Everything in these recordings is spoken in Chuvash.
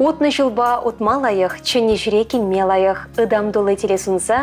Утнӑ ҫулпа утма лайӑх, чӗннӗ ҫӗре килме лайӑх. Ытам тулли телей сунса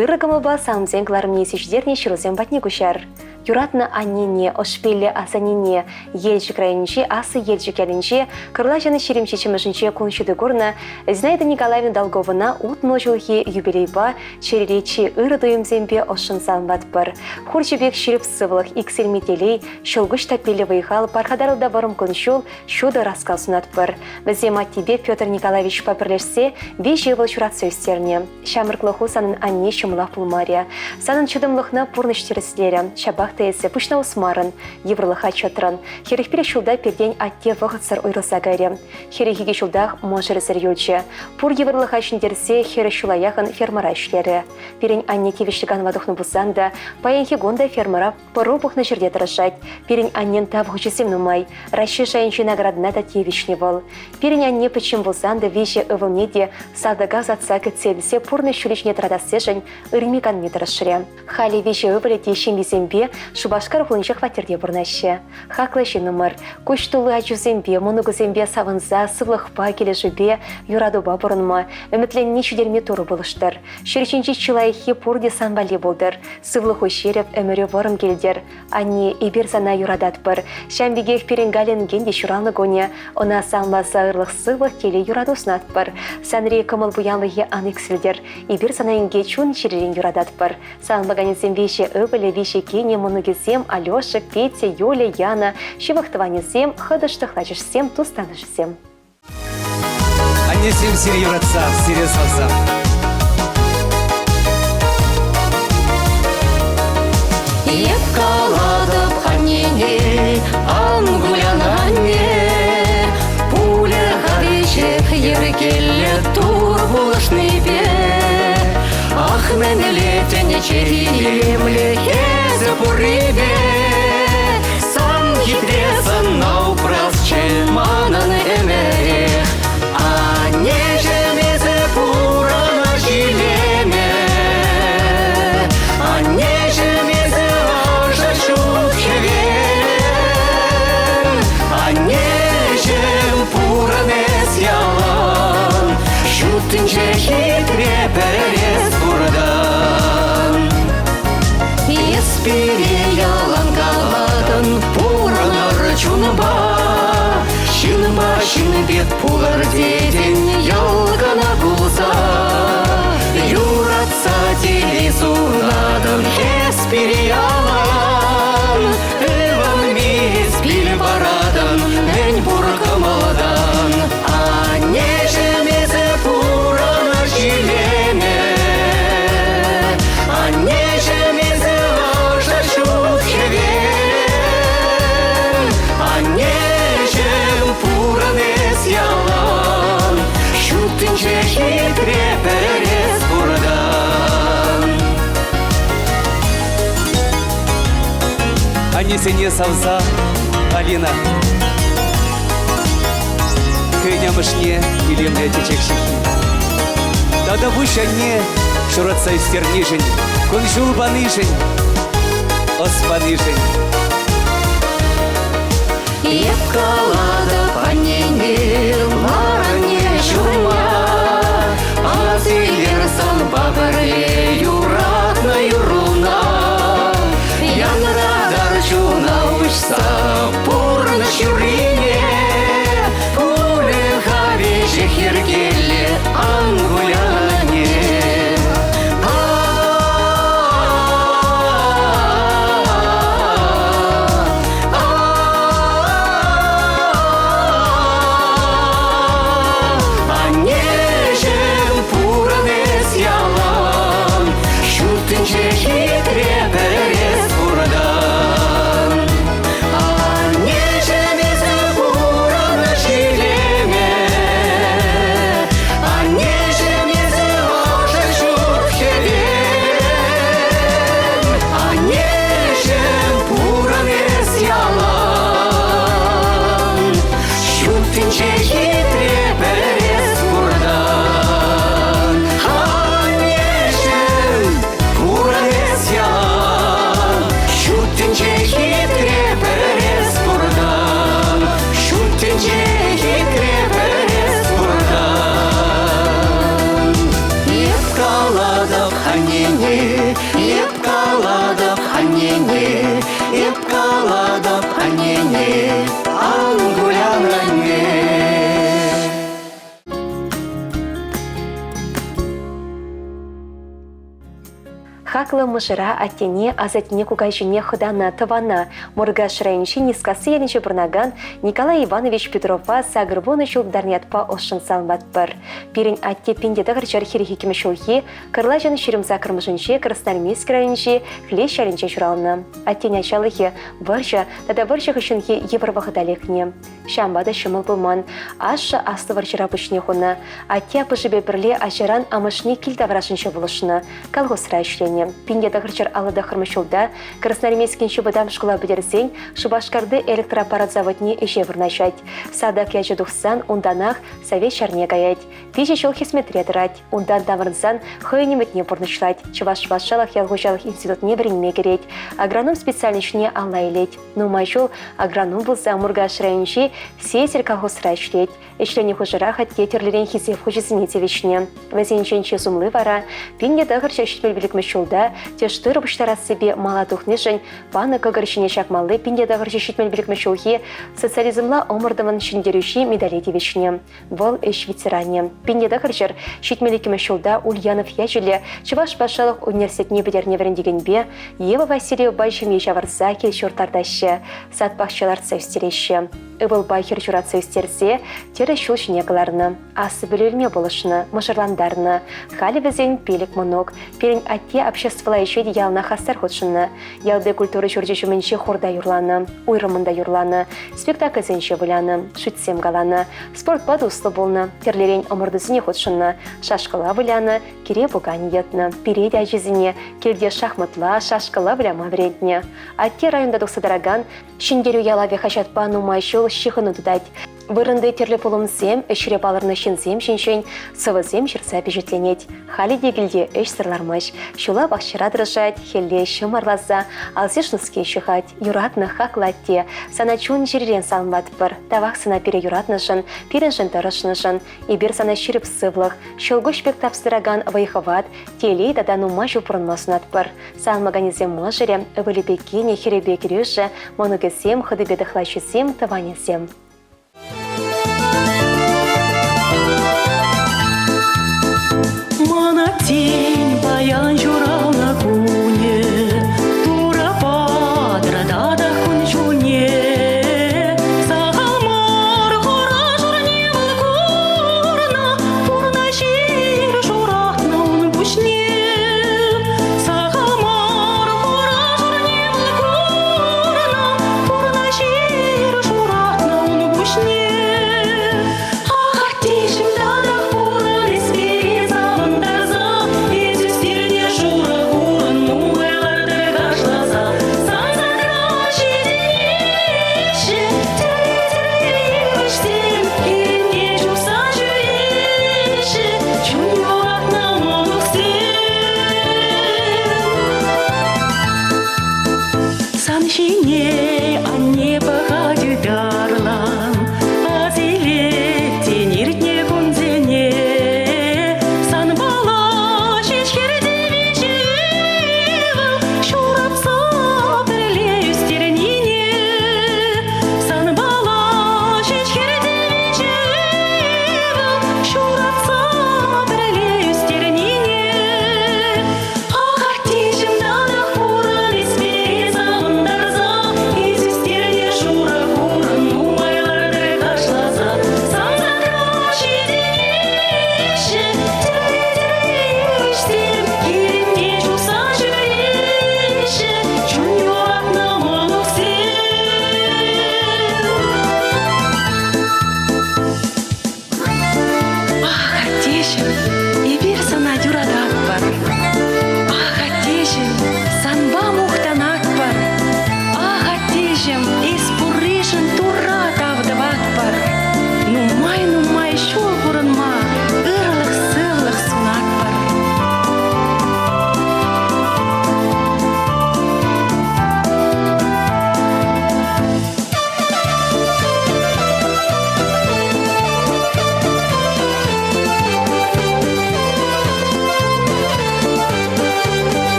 ырӑ кӑмӑлпа саламсен кӑларӑмне илсе ҫитернӗ ҫырусем патне куҫар. Юратнӑ аннене, ӑшпиллӗ асаннене Елчӗк районӗнчи Аслӑ Елчӗк ялӗнче кӑрлаҫӑн 27-мӗшӗнче кун ҫути курнӑ Зинаида Николаевна Долговӑна 60 ҫулхи юбилейпа чӗрере чи ырӑ туйӑмсемпе ӑшшӑн саламлатпӑр. Хурҫӑ пек ҫирӗп сывлӑх, иксӗлми телей, ҫӑлкуҫ таппиллӗ вӑй-хал, пархатарлӑ та вӑрӑм кун-ҫул, ҫутӑ ӑраскал сунатпӑр. Вӗсем аттепе Петр Николаевичпа пӗрлешсе виҫӗ ывӑл ҫуратса ӳстернӗ. Ҫамрӑклӑху санӑн анне ҫӑмӑлах пулмарӗ. Санӑн чӑтӑмлӑхна пурнӑҫ тӗрӗслерӗ. Ҫапах та эсӗ пуҫна усмарӑн, йывӑрлӑха чӑтрӑн. 45 ҫулта пиртен атте вӑхӑтсӑр уйрӑлса кайрӗ. 42 ҫултах мӑшӑрӗсӗр юлчӗ. Пур йывӑрлӑха ҫӗнтерсе 40 ҫула яхӑн фермӑра ӗҫлерӗ. Пирӗн анне тивӗҫлӗ канӑва тухнӑ пулсан та паянхи кун та фермӑра Пӑру пӑхнӑ ҫӗрте тӑрӑшать. Пирӗн аннен тав хучӗсем нумай. Раҫҫей шайӗнчи наградӑна та тивӗҫнӗ вӑл. Пирӗн анне пӗччен пулсан та виҫӗ ывӑлне те салтака ӑсатса кӗтсе илсе пурнӑҫ ҫулӗ ҫине тӑратассишӗн ырми-канми тӑрӑшрӗ. Халӗ виҫӗ ывӑлӗ те ҫемйисемпе Шупашкар хулинче хваттерте пурӑнаҫҫӗ. Хаклӑ ҫыннӑмӑр, куҫ тулли ачусемпе, мӑнукӗсемпе савӑнса сывлӑхпа, килӗшӳпе, юратупа пурӑнма, ӗмӗтленни ҫитерме Турӑ пулӑштӑр. Ҫӗр ҫинчи чи лайӑххи пурте сан валли пултӑр. Сывлӑху ҫирӗп, ӗмӗрӳ вӑрӑм килтӗр. Анне, эпир сана юрататпӑр. Ҫавӑн пекех пирӗн Галенкен те ҫуралнӑ кунӗ. Ӑна саламласа ырлӑх-сывлӑх, телей, юрату сунатпӑр. Санри кӑмӑл пуянлӑхӗ ан иксӗлтӗр. Эпир сана инке чун-чӗререн юрататпӑр. Саламлаканӗсем виҫӗ ывӑлӗ, виҫӗ кинӗ, мӑнукӗсем Алеша, Петя, Юля, Яна, ҫывӑх тӑванӗсем, хӑтӑш тӑхлачӑшсем, тус-танӑшӗсем. Аннесем сире юратса, сире савса. Эп калатӑп аннене, ан кулян анне, пулӗ-ха веҫех йӗркеллӗ Тур пулӑшнипе. Ах, мӗнле тӗнче илемлӗ эсӗ пуррипе. Сан хитре сӑнна упрасчӗ манӑн ӗмӗрех. Аннеҫӗм эсӗ пурӑнӑҫ илемӗ. Аннеҫӗм эсӗ ӑшӑ ҫут хӗвел. Аннеҫӗм пурӑн эс ялан. Ҫут тӗнче хитре пӗр эс пуртан. Эс пире ялан калатӑн, пурӑнӑр чунпа. Ҫынпа ҫын пек пулӑр тетӗн, йӑл кӑна пулса. Юратса телей сунатӑн, эс пире ялан. Ывӑнми эс пил паратӑн, мӗн пур кӑмӑлтан. Аннеҫӗм эсӗ пурӑнӑҫ илемӗ. Аннеҫӗм эсӗ ӑшӑ ҫут хӗвел. Аннеҫӗм пурӑн эс ялан. Ҫут тӗнче хитре пӗр эс пуртан. Аннесене савса Алина хӑйӗн амӑшне илемлӗ чечек ҫыххи. Тата пуҫ анне ҫуратса ӳстернишӗн, кун-ҫул панишӗн, ӑс панишӗн. Эп калатӑп аннене, мар анне ҫурма, Асилер санпа пӗрле юратнӑ юрруна. Янратар чуна уҫса пурнӑҫ юррине, Пулӗ-ха веҫех йӗркеллӗ, ан кулян анне. аннене, эп калатӑп аннене, ан кулян, анне. Хаклӑ мӑшӑра, аттене, асаттене, кукаҫине, хӑтана, тӑвана Муркаш районӗнчи Нискасси ялӗнче пурӑнакан Николай Иванович Петровпа 80 ҫул тытарнӑ ятпа ӑшшӑн саламлатпӑр. Пирӗн атте 1942 ҫулхи Кӑрлачӑн 28-мӗшӗнче Красноармейски районӗнчи Хлещ ялӗнче ҫуралнӑ. Аттен ачалӑхӗ вӑрҫӑ тата вӑрҫӑ хыҫҫӑнхи йывӑр вӑхӑта лекнӗ. Ҫавӑнпа та ҫӑмӑл пулман. Ашшӗ аслӑ вӑрҫӑра пуҫне хунӑ. Атте аппӑшӗпе пӗрле ачаран амӑшне кил таврашӗнче пулӑшнӑ, колхозра ӗҫленӗ. 1959 ҫулта Красноармейскинчи вӑтам шкула пӗтерсен Шупашкарти электроаппарат заводне ӗҫе вырнаҫать. Салтак ячӗ тухсан унтанах Совет ҫарне каять. Виҫӗ ҫул хӗсметре тӑрать. Унтан таврӑнсан хӑйӗн ӗмӗтне пурнӑҫлать, Чӑваш патшалӑх ял хуҫалӑх институтне вӗренме кӗрет, агроном специальноҫне алла илет. Нумай ҫул агроном пулса Муркаш районӗнчи Сеятель колхозра ӗҫлет. Ӗҫленӗ хушӑрах атте тӗрлӗрен хисеп хучӗсене тивӗҫнӗ. Вӗсенчен чи сумли вара 1975 ҫулта тӗш тырӑ пуҫтарассипе мала тухнишӗн панӑ кӑкӑр ҫине ҫакмалли 1975 ҫулхи социализмла ӑмӑртӑвӑн ҫӗнтерӳҫи медале тивӗҫнӗ. Вӑл ӗҫ ветеранӗ. 1972 ҫулта Ульянов ячӗллӗ Чӑваш патшалӑх университетне пӗтернӗ вӗрентекенпе Ева Васильевӑпа ҫемье ҫавӑрса кил-ҫурт лартаҫҫӗ, сад-пахча лартса ӳстереҫҫӗ. Ывӑлпа хӗр ҫуратса ӳстерсе тӗрӗс ҫул ҫине кӑларнӑ, аслӑ пӗлӳ илме пулӑшнӑ, мӑшӑрлантарнӑ. Халӗ вӗсен пилӗк мӑнук. Пирӗн атте обществӑлла ӗҫе те яланах хастар хутшӑннӑ. Ялти культура ҫурчӗ ҫумӗнче хорта юрланӑ, уйрӑммӑн та юрланӑ, спектакльсенче вылянӑ, шӳтсем каланӑ, спортпа туслӑ пулнӑ, тӗрлӗрен ӑмӑртусене хутшӑннӑ, шашкӑла вылянӑ, кире пуканӗ йӑтнӑ, пире те ачисене килте шахматла, шашкӑлла выляма вӗрентнӗ. Атте районта тухса тӑракан Ҫӗнтерӳ ялавӗ хаҫатпа нумай ҫул ҫыхӑну тытать. Вырӑнти тӗрлӗ пулӑмсем, ӗҫре палӑрнӑ ҫынсем ҫинчен сӑвӑсем ҫырса пичетленет. Халӗ те килте ӗҫсӗр лармасть. Ҫула пахчара тӑрӑшать, хӗлле ҫӑм арласа алсиш-нуски ҫыхать. Юратнӑ, хаклӑ атте, сана чун-чӗререн саламлатпӑр. Тавах сана пире юратнӑшӑн, пирӗншӗн тӑрӑшнӑшӑн. Эпир сана ҫирӗп сывлӑх, ҫӑлкуҫ пек тапса тӑракан вӑй-хӑват, телей тата нумай ҫул пурӑнма сунатпӑр. Салмаканӗсем мӑшӑрӗ, ывӑлӗпе кинӗ, хӗрӗпе кӗрӳшӗ, мӑнукӗсем, хӑтипе тӑхлачисем, тӑванӗсем. Мана тин паян ҫуралнӑ кунӗ, Турӑ патӑр татах кун-ҫулне. Сахал мар хура-шурне вӑл курнӑ, Пурнӑҫ ир шуратнӑ ун пуҫне. Сахал мар хура-шурне вӑл курнӑ, Пурнӑҫ ир шуратнӑ ун пуҫне. Ах, аттеҫӗм, татах пурӑн эс пире савӑнтарса, Эс ӳстернӗ шурӑ хурӑн нумай лартӑр кашласа. Сан садра ҫитӗнеҫҫӗ тӗрлӗ-тӗрлӗ йывӑҫсем, хирӗнте чупса ҫӳреҫҫӗ чун юратнӑ мӑнуксем. Сан ҫине анне пӑхать ытарлан, Асилет тен иртнӗ кунсене. Санпала ҫеҫ хӗрте виҫӗ ывӑл ҫуратса пӗрле ӳстернине. Санпала ҫеҫ хӗрте виҫӗ ывӑл ҫуратса пӗрле ӳстернине. Ах, аттеҫӗм, татах пурӑн эс пире савӑнтарса.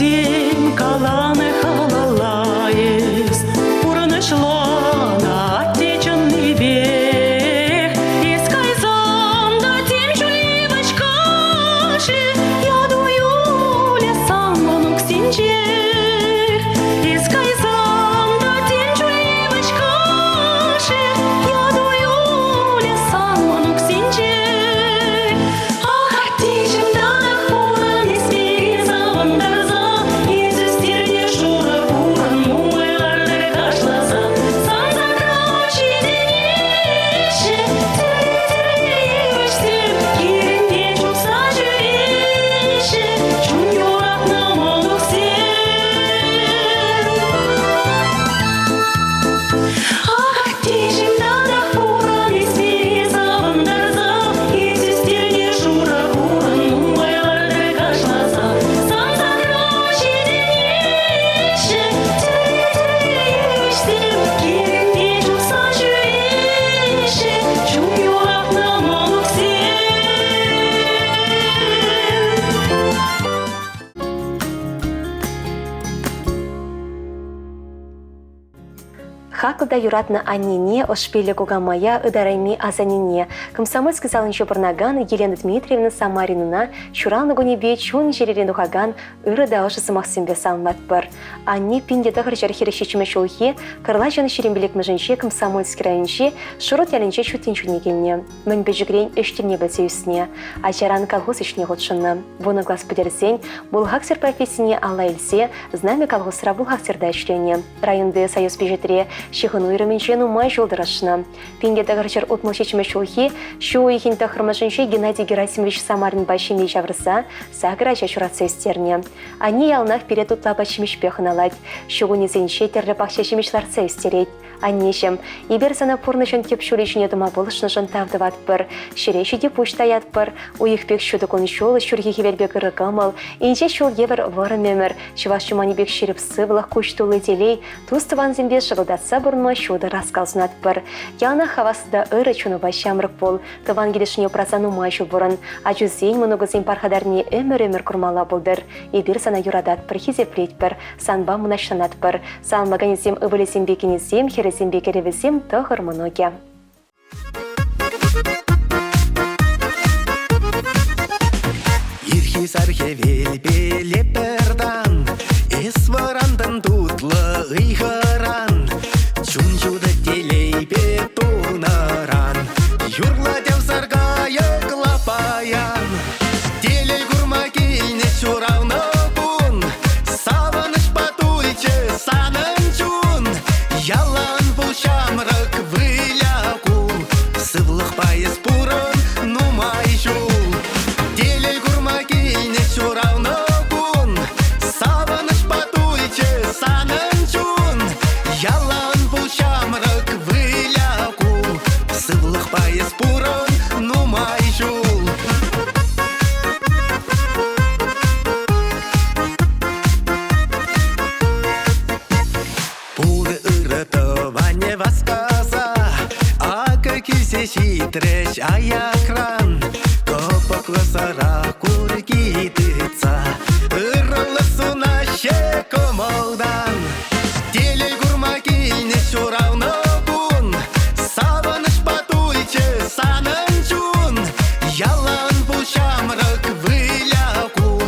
Ваттисем каланӑ халала эс пурнӑҫланӑ атте чӑннипех. Эс кайсан та тем чуль йывӑҫ кашӗ яту юлӗ сан мӑнуксенчех. Эс кайсан та тем чуль йывӑҫ кашӗ яту юлӗ сан мӑнуксенчех. Ах, аттеҫӗм, татах пурӑн эс пире савӑнтарса, эс ӳстернӗ шурӑ хурӑн нумай лартӑр кашласа. Сан садра ҫитӗнеҫҫӗ тӗрлӗ-тӗрлӗ йывӑҫсем, хирӗнте чупса ҫӳреҫҫӗ чун юратнӑ мӑнуксем. Ах, аттеҫӗм, татах пурӑн эс пире савӑнтарса, эс ӳстернӗ шурӑ хурӑн нумай лартӑр кашласа. Сан садра ҫитӗнеҫҫӗ тӗрлӗ-тӗрлӗ йывӑҫсем, килӗнте чупса ҫӳреҫҫӗ чун юратнӑ мӑнуксем. Хаклӑ та юратнӑ аннене, ӑшпиллӗ кукамая, ытарайми асаннене, Комсомольски салинче пурӑнакан Елена Дмитриевна Самаринӑна ҫуралнӑ кунӗпе чун-чӗререн тухакан ырӑ та ӑшӑ сӑмахсемпе саламлатпӑр. Анне 1947 ҫулхи Кӑрлачӑн 25-мӗшӗнче Комсомольски районӗнчи Шурут ялӗнче ҫут тӗнчене килнӗ. Мӗн пӗчӗкрен ӗҫ тӗлне пӗлсе ӳснӗ. Ачаран колхоз ӗҫне хутшӑннӑ. Вунӑ класс пӗтерсен бухгалтер профессине алла илсе Знамя колхозра бухгалтерта ӗҫленӗ. Районти Союз пичетре ҫыхӑну уйрӑмӗнче нумай ҫул тӑрӑшнӑ. 1967 ҫулхи ҫу уйӑхӗн тӑххӑрмӗшӗнче Геннадий Герасимович Самаринпа ҫемье ҫавӑрса сакӑр ача ҫуратса ӳстернӗ. Анне яланах пире тутлӑ апат-ҫимӗҫпе хӑналать. Ҫу кунӗсенче тӗрлӗ пахча ҫимӗҫ лартса ӳстерет. Аннеҫӗм, эпир сана пурнӑҫӑн тӗп ҫулӗ ҫине тӑма пулӑшнӑшӑн тав тӑватпӑр. Ҫӗре ҫити пуҫ таятпӑр. Уйӑх пек ҫутӑ кун-ҫул, ҫурхи хӗвел пек ырӑ кӑмӑл, инҫе ҫул евӗр вӑрӑм ӗмӗр, чӑваш чуманӗ пек ҫирӗп сывлӑх, куҫ тулли телей, тус-тӑвансемпе шӑкӑлтатса пурӑнма ҫутӑ раскал сунатпӑр. Яланах хаваслӑ та ырӑ чунупа ҫамрӑк пул, тӑван килӗшне упраса нумай ҫул пурӑн. Ачусен, мӑнукусен пархатарне ӗмӗр-ӗмӗр курмалла пултӑр. Эпир сана юрататпӑр, хисеплетпӗр, санпа мӑнаҫланатпӑр. Саламлаканӗсем ывӑлӗсемпе кинӗсем, хӗрӗсемпе кӗрӗвӗсем тӑхӑр мӑнукӗ. Ирхи сар хӗвелпеле пӗртан Эс вӑрантӑн тутлӑ ыйхӑран Чун ҫутӑ телейпе тулнӑран Юрлать ав саркайӑк лапаян Телей курма килнӗ ҫуралнӑ кун Савӑнӑҫпа тулчӗ санӑн чун Ялан пул ҫамрӑк выля кул Сывлӑхпа эс пурӑн нумай ҫул Телей курма килнӗ ҫуралнӑ кун Савӑнӑҫпа тулчӗ санӑн чун Ялан пул ҫамрӑк выля кул Сывлӑхпа эс пурӑн нумай ҫул Пур ырӑ тӑванӗ васкаса Акӑ килсе ҫитрӗҫ аякран Кӑпӑклӑ сӑра курки тытса Ырӑлӑх сунаҫҫӗ кӑмӑлтан Телей курма килнӗ ҫуралнӑ кун Савӑнӑҫпа тулчӗ санӑн чун Ялан пул ҫамрӑк выля кул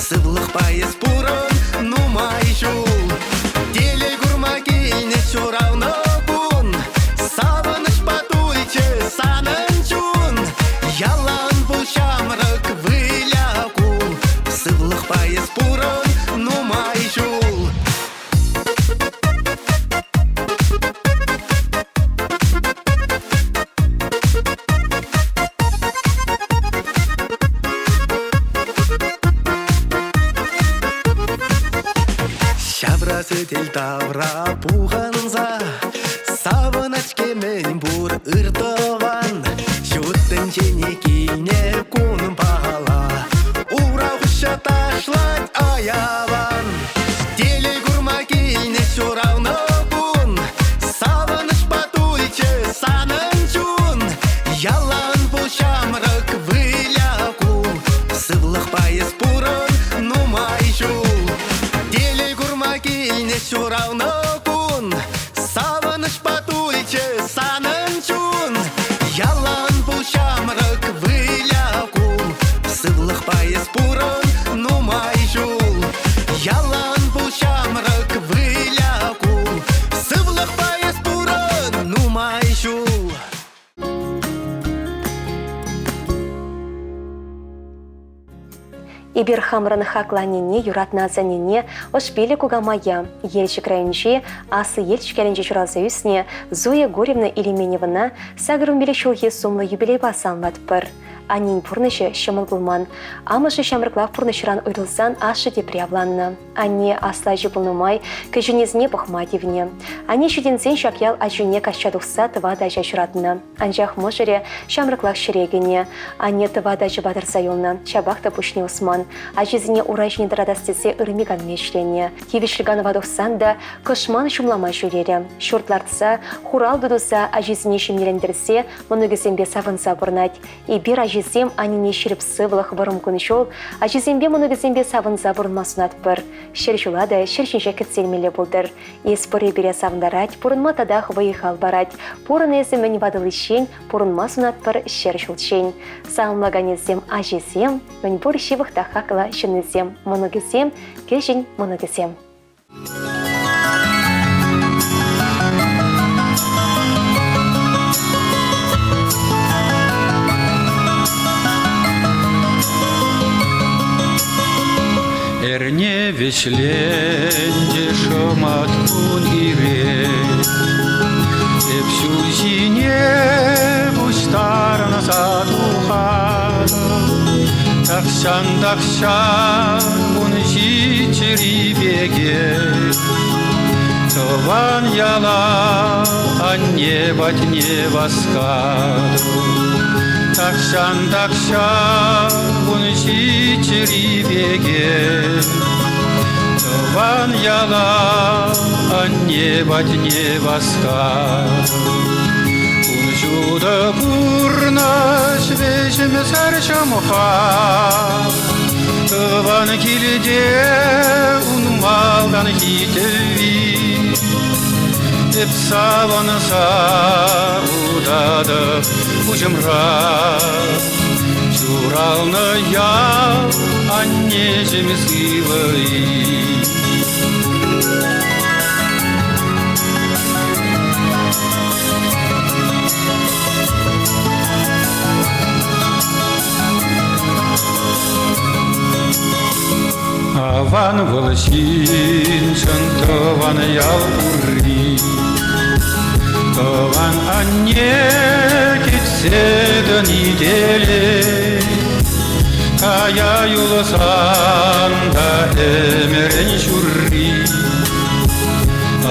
Сывлӑхпа эс пурӑн нумай ҫул Телей курма килнӗ ҫуралнӑ кун Савӑнӑҫпа тулчӗ санӑн чун Ялан пул ҫамрӑк выля кул Сывлӑхпа эс пурӑн нумай ҫул Ҫавра сӗтел тавра пухӑнса Савӑнать-ҫке мӗн пур ыр тӑван Ҫут тӗнчене килнӗ кунпала Ура хуҫа ташлать аялан Телей курма килнӗ ҫуралнӑ кун Савӑнӑҫпа тулчӗ санӑн чун Ялан пул ҫамрӑк выля кул Сывлӑхпа эс пурӑн нумай ҫул. Эпир хамӑрӑн хаклӑ аннене, юратнӑ асаннене, ӑшпиллӗ кукамая, Елчӗк районӗнчи Аслӑ Елчӗк ялӗнче ҫуралса ӳснӗ Зоя Гурьевна Илеменевӑна 85 ҫулхи сумлӑ юбилейпа саламлатпӑр. Аннен пурнӑҫӗ ҫӑмӑл пулман. Амӑшӗ ҫамрӑклах пурнӑҫран уйрӑлсан ашшӗ тепре авланнӑ. Анне аслӑ ачи пулнӑ май кӗҫӗннисене пӑхма тивнӗ. Анне ҫитӗнсен ҫак ял ачине качча тухса тӑватӑ ача ҫуратнӑ. Анчах мӑшӑрӗ ҫамрӑклах ҫӗре кӗнӗ. Анне тӑватӑ ачапа тӑрса юлнӑ, ҫапах та пуҫне усман. Ачисене ура ҫине тӑратас тесе ырми-канми ӗҫленӗ. Тивӗҫлӗ канӑва тухсан та кӑшман ҫумлама ҫӳрерӗ. Ҫурт лартса, хуралтӑ туса ачисене ҫемьелентерсе мӑнукӗсемпе савӑнса пурӑнать. Эпир ачисем аннене ҫирӗп сывлӑх, вӑрӑм кун-ҫул, ачисемпе мӑнукӗсемпе савӑнса пурӑнма сунатпӑр. Ҫӗр ҫула та ҫӗр ҫинче кӗтсе илмелле пултӑр. Эс пурри пире савӑнтарать, пурӑнма татах вӑй-хал парать. Пурӑн эсӗ мӗн ватӑличчен, пурӑнма сунатпӑр ҫӗр ҫулччен. Саламлаканӗсем ачисем, мӗнпур ҫывӑх та хаклӑ ҫыннисем, мӑнукӗсем, кӗҫӗн мӑнукӗсем. Эрне вӗҫленчӗ шӑмат кун ирех. Эп ҫул ҫине пуҫтарӑнса тухатӑп. Тахҫан-тахҫан ун ҫиччӗри пекех тӑван яла анне патне васкатӑп. Тахҫан-тахҫан ун ҫиччӗри пекех тӑван яла анне патне васкатӑп. Ун ҫутӑ пурнӑҫ вӗҫӗмсӗр ҫӑмха. Тӑван килте ун малтанхи тӗвви. Эп савӑнса утатӑп пуҫӑмра. Ҫуралнӑ ял аннеҫӗм сывӑ-и? Аван вӑл ҫыншӑн тӑван ял пурри. Тӑван анне кӗтсе тӑни телей. Кая юлсан та ӗмӗрӗн ҫурри.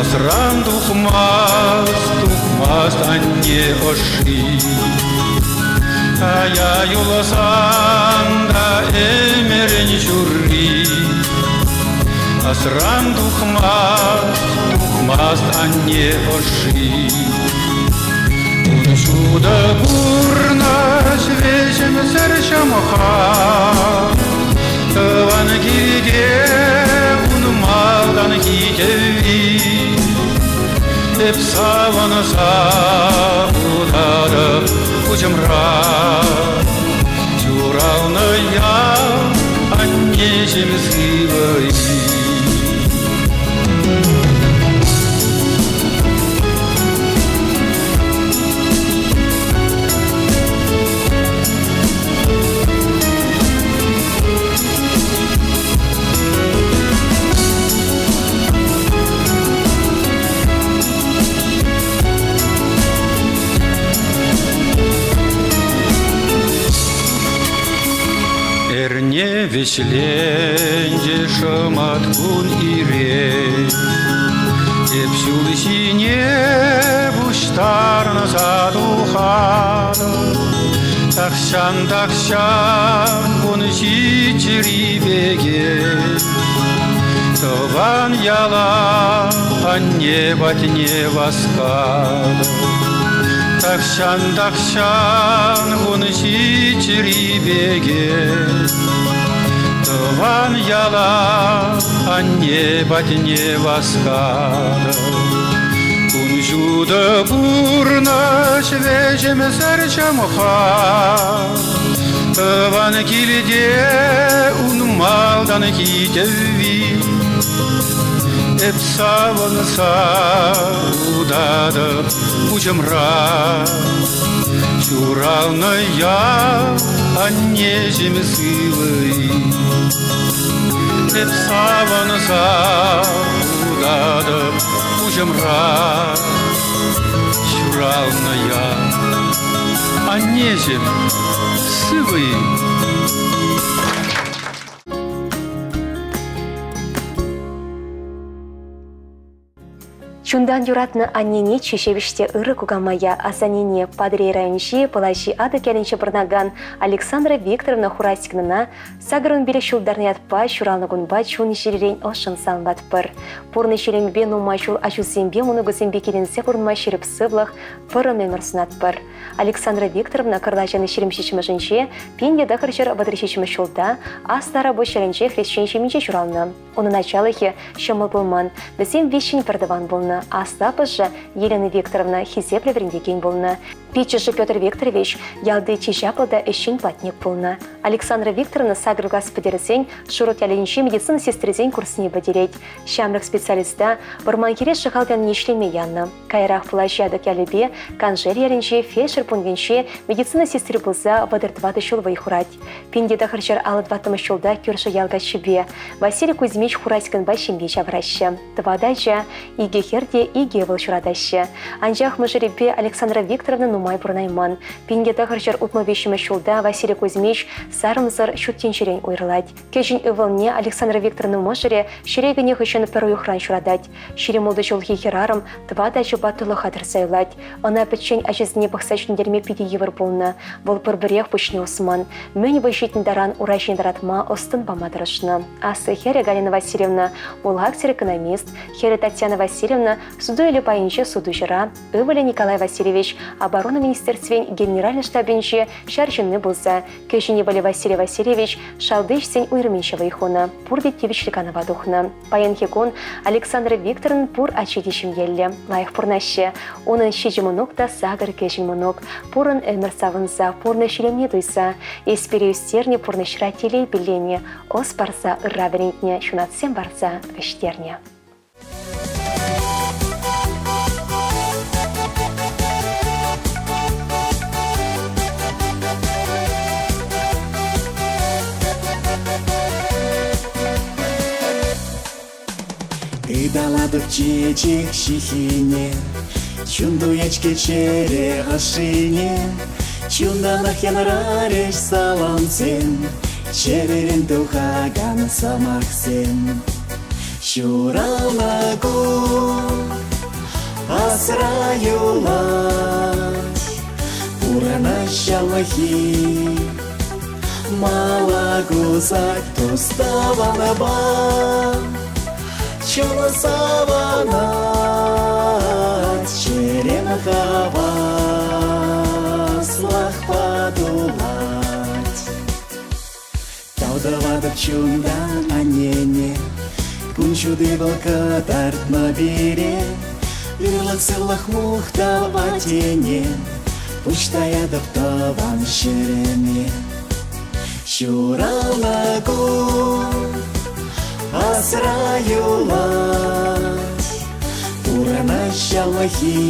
Асран тухмасть, тухмасть анне ӑшши. Кая юлсан та ӗмӗрӗн ҫурри. Асран тухмасть, тухмасть анне ӑшши. Ун ҫутӑ пурнӑҫ вӗҫӗмсӗр ҫӑмха. Тӑван килте ун малтанхи тӗвви. Эп савӑнса утатӑп куҫӑмра. Ҫуралнӑ ял аннеҫӗм сывӑ-и? Эрне вӗҫленчӗ шӑмат кун ирех. Эп ҫул ҫине пуҫтарӑнса тухатӑп. Тахҫан-тахҫан кун ҫиччӗри пекех тӑван яла анне патне васкатӑп. Тахҫан-тахҫан кун ҫиччӗри пекех тӑван яла анне патне васкатӑп. Кун ҫутӑ пурнӑҫ вӗҫӗмсӗр ҫӑмха. Тӑван килте ун малтанхи тӗвви. Эп савӑнса утатӑп пуҫӑмра. Ҫуралнӑ ял аннеҫӗм сывӑ-и? Эп савӑнса утатӑп пуҫӑмра. Ҫуралнӑ ял аннеҫӗм сывӑ-и? Чунтан юратнӑ аннене чи ҫепӗҫ те ырӑ кукамая, асаннене Патӑрьел районӗнчи Пӑлаҫи Атӑк ялӗнче пурӑнакан Александра Викторовна Хураськинӑна 85 ҫултарнӑ ятпа ҫуралнӑ кунпа чун-чӗререн ӑшшӑн саламлатпӑр. Пурнӑҫ илемӗпе нумай ҫул ачусемпе мӑнукӗсемпе киленсе пурӑнма ҫирӗп сывлӑх, вӑрӑм ӗмӗр сунатпӑр. Александра Викторовна Кӑрлачӑн 27-мӗшӗнче 1937 ҫулта Аслӑ Арапуҫ ялӗнче хресчен ҫемйинче ҫуралнӑ. Унӑн ачалӑхӗ ҫӑмӑл пулман. Вӗсем виҫҫӗн пӗртӑван пулнӑ. Аслӑ аппӑшӗ Елена Викторовна хисеплӗ вӗрентекен пулнӑ. Пиччӗшӗ Петр Викторович ялти чи чаплӑ та ӗҫчен платник пулнӑ. Александра Викторовна сакӑр класс пӗтерсен Шурут ялӗнчи медицина сестрисен курсне пӗтерет. Ҫамрӑк специалиста Вӑрманхире Шӑхал ялне ӗҫлеме янӑ. Каярах Пӑлаҫи Атӑк ялӗпе Каншел ялӗнчи фельдшер пунктӗнче медицина сестри пулса 34 ҫул вӑй хурать. 1954 ҫулта кӳршӗ ял каччипе Василий Кузьмич Хураськинпа ҫемье ҫавӑраҫҫӗ. Тӑватӑ ача, икӗ хӗр те икӗ ывӑл ҫуратаҫҫӗ. Анчах мӑшӑрӗпе Александра Викторовна нумай пурӑнайман. 1963 ҫулта Василий Кузьмич сарӑмсӑр ҫут тӗнчерен уйрӑлать. Кӗҫӗн ывӑлне Александра Викторовна мӑшӑрӗ ҫӗре кӗнӗ хыҫҫӑн пӗр уйӑхран ҫуратать. 26 ҫулхи хӗрарӑм тӑватӑ ачапа тӑлӑха тӑрса юлать. Ӑна пӗччен ачасене пӑхса ҫӗнтерме питӗ йывӑр пулнӑ. Вӑл пурпӗрех пуҫне усман. Мӗн вӑй ҫитнӗ таран ура ҫине тӑратма ӑс-тӑн пама тӑрӑшнӑ. Аслӑ хӗрӗ Галина Васильевна бухгалтер-экономист, хӗрӗ Татьяна Васильевна суту-илӳ пайӗнче сутуҫӑра, ывӑлӗ Николай Васильевич оборона министерствин генеральнӑй штабӗнче ҫар ҫынни пулса Кӗҫӗн ывӑлӗ Василий Васильевич шалти ӗҫсен уйрӑмӗнче вӑй хунӑ, пурте тивӗҫлӗ канӑва тухнӑ. Паянхи кун Александра Викторӑн пур ачи те ҫемьеллӗ, лайӑх пурӑнаҫҫӗ. Унӑн ҫичӗ мӑнук та сакӑр кӗҫӗн мӑнук. Пурӑн ӗмӗр савӑнса, пурнӑҫ илемне туйса, эс пире ӳстернӗ пурнӑҫра телей пилленӗ, ӑс парса ырра вӗрентнӗ, ҫунатсем парса вӗҫтернӗ. Ыталатӑп чечек ҫыххине, Чун туять-ҫке чӗре ӑшшине. Чунтанах янӑрарӗҫ саламсем, Чӗререн тухакан сӑмахсем. Ҫуралнӑ кун асра юлать, Пурӑнать ҫавлӑхи. Мала кусать тус-тӑванпа, Чун савӑнать, чӗрем хаваслӑхпа тулать. Тав тӑватӑп чунтан аннене, Кун ҫути вӑл кӑтартнӑ пире. Ырлӑх-сывлӑх мухтав аттене, Пуҫ таятӑп тӑван ҫӗрӗме. Ҫуралнӑ кун асра юлать, Пурӑнать ҫавлӑхи.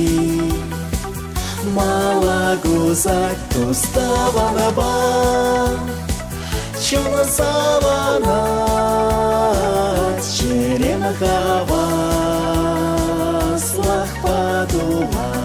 Мала кусать тус-тӑванпа, Чун савӑнать, чӗрем хаваслӑхпа тулать.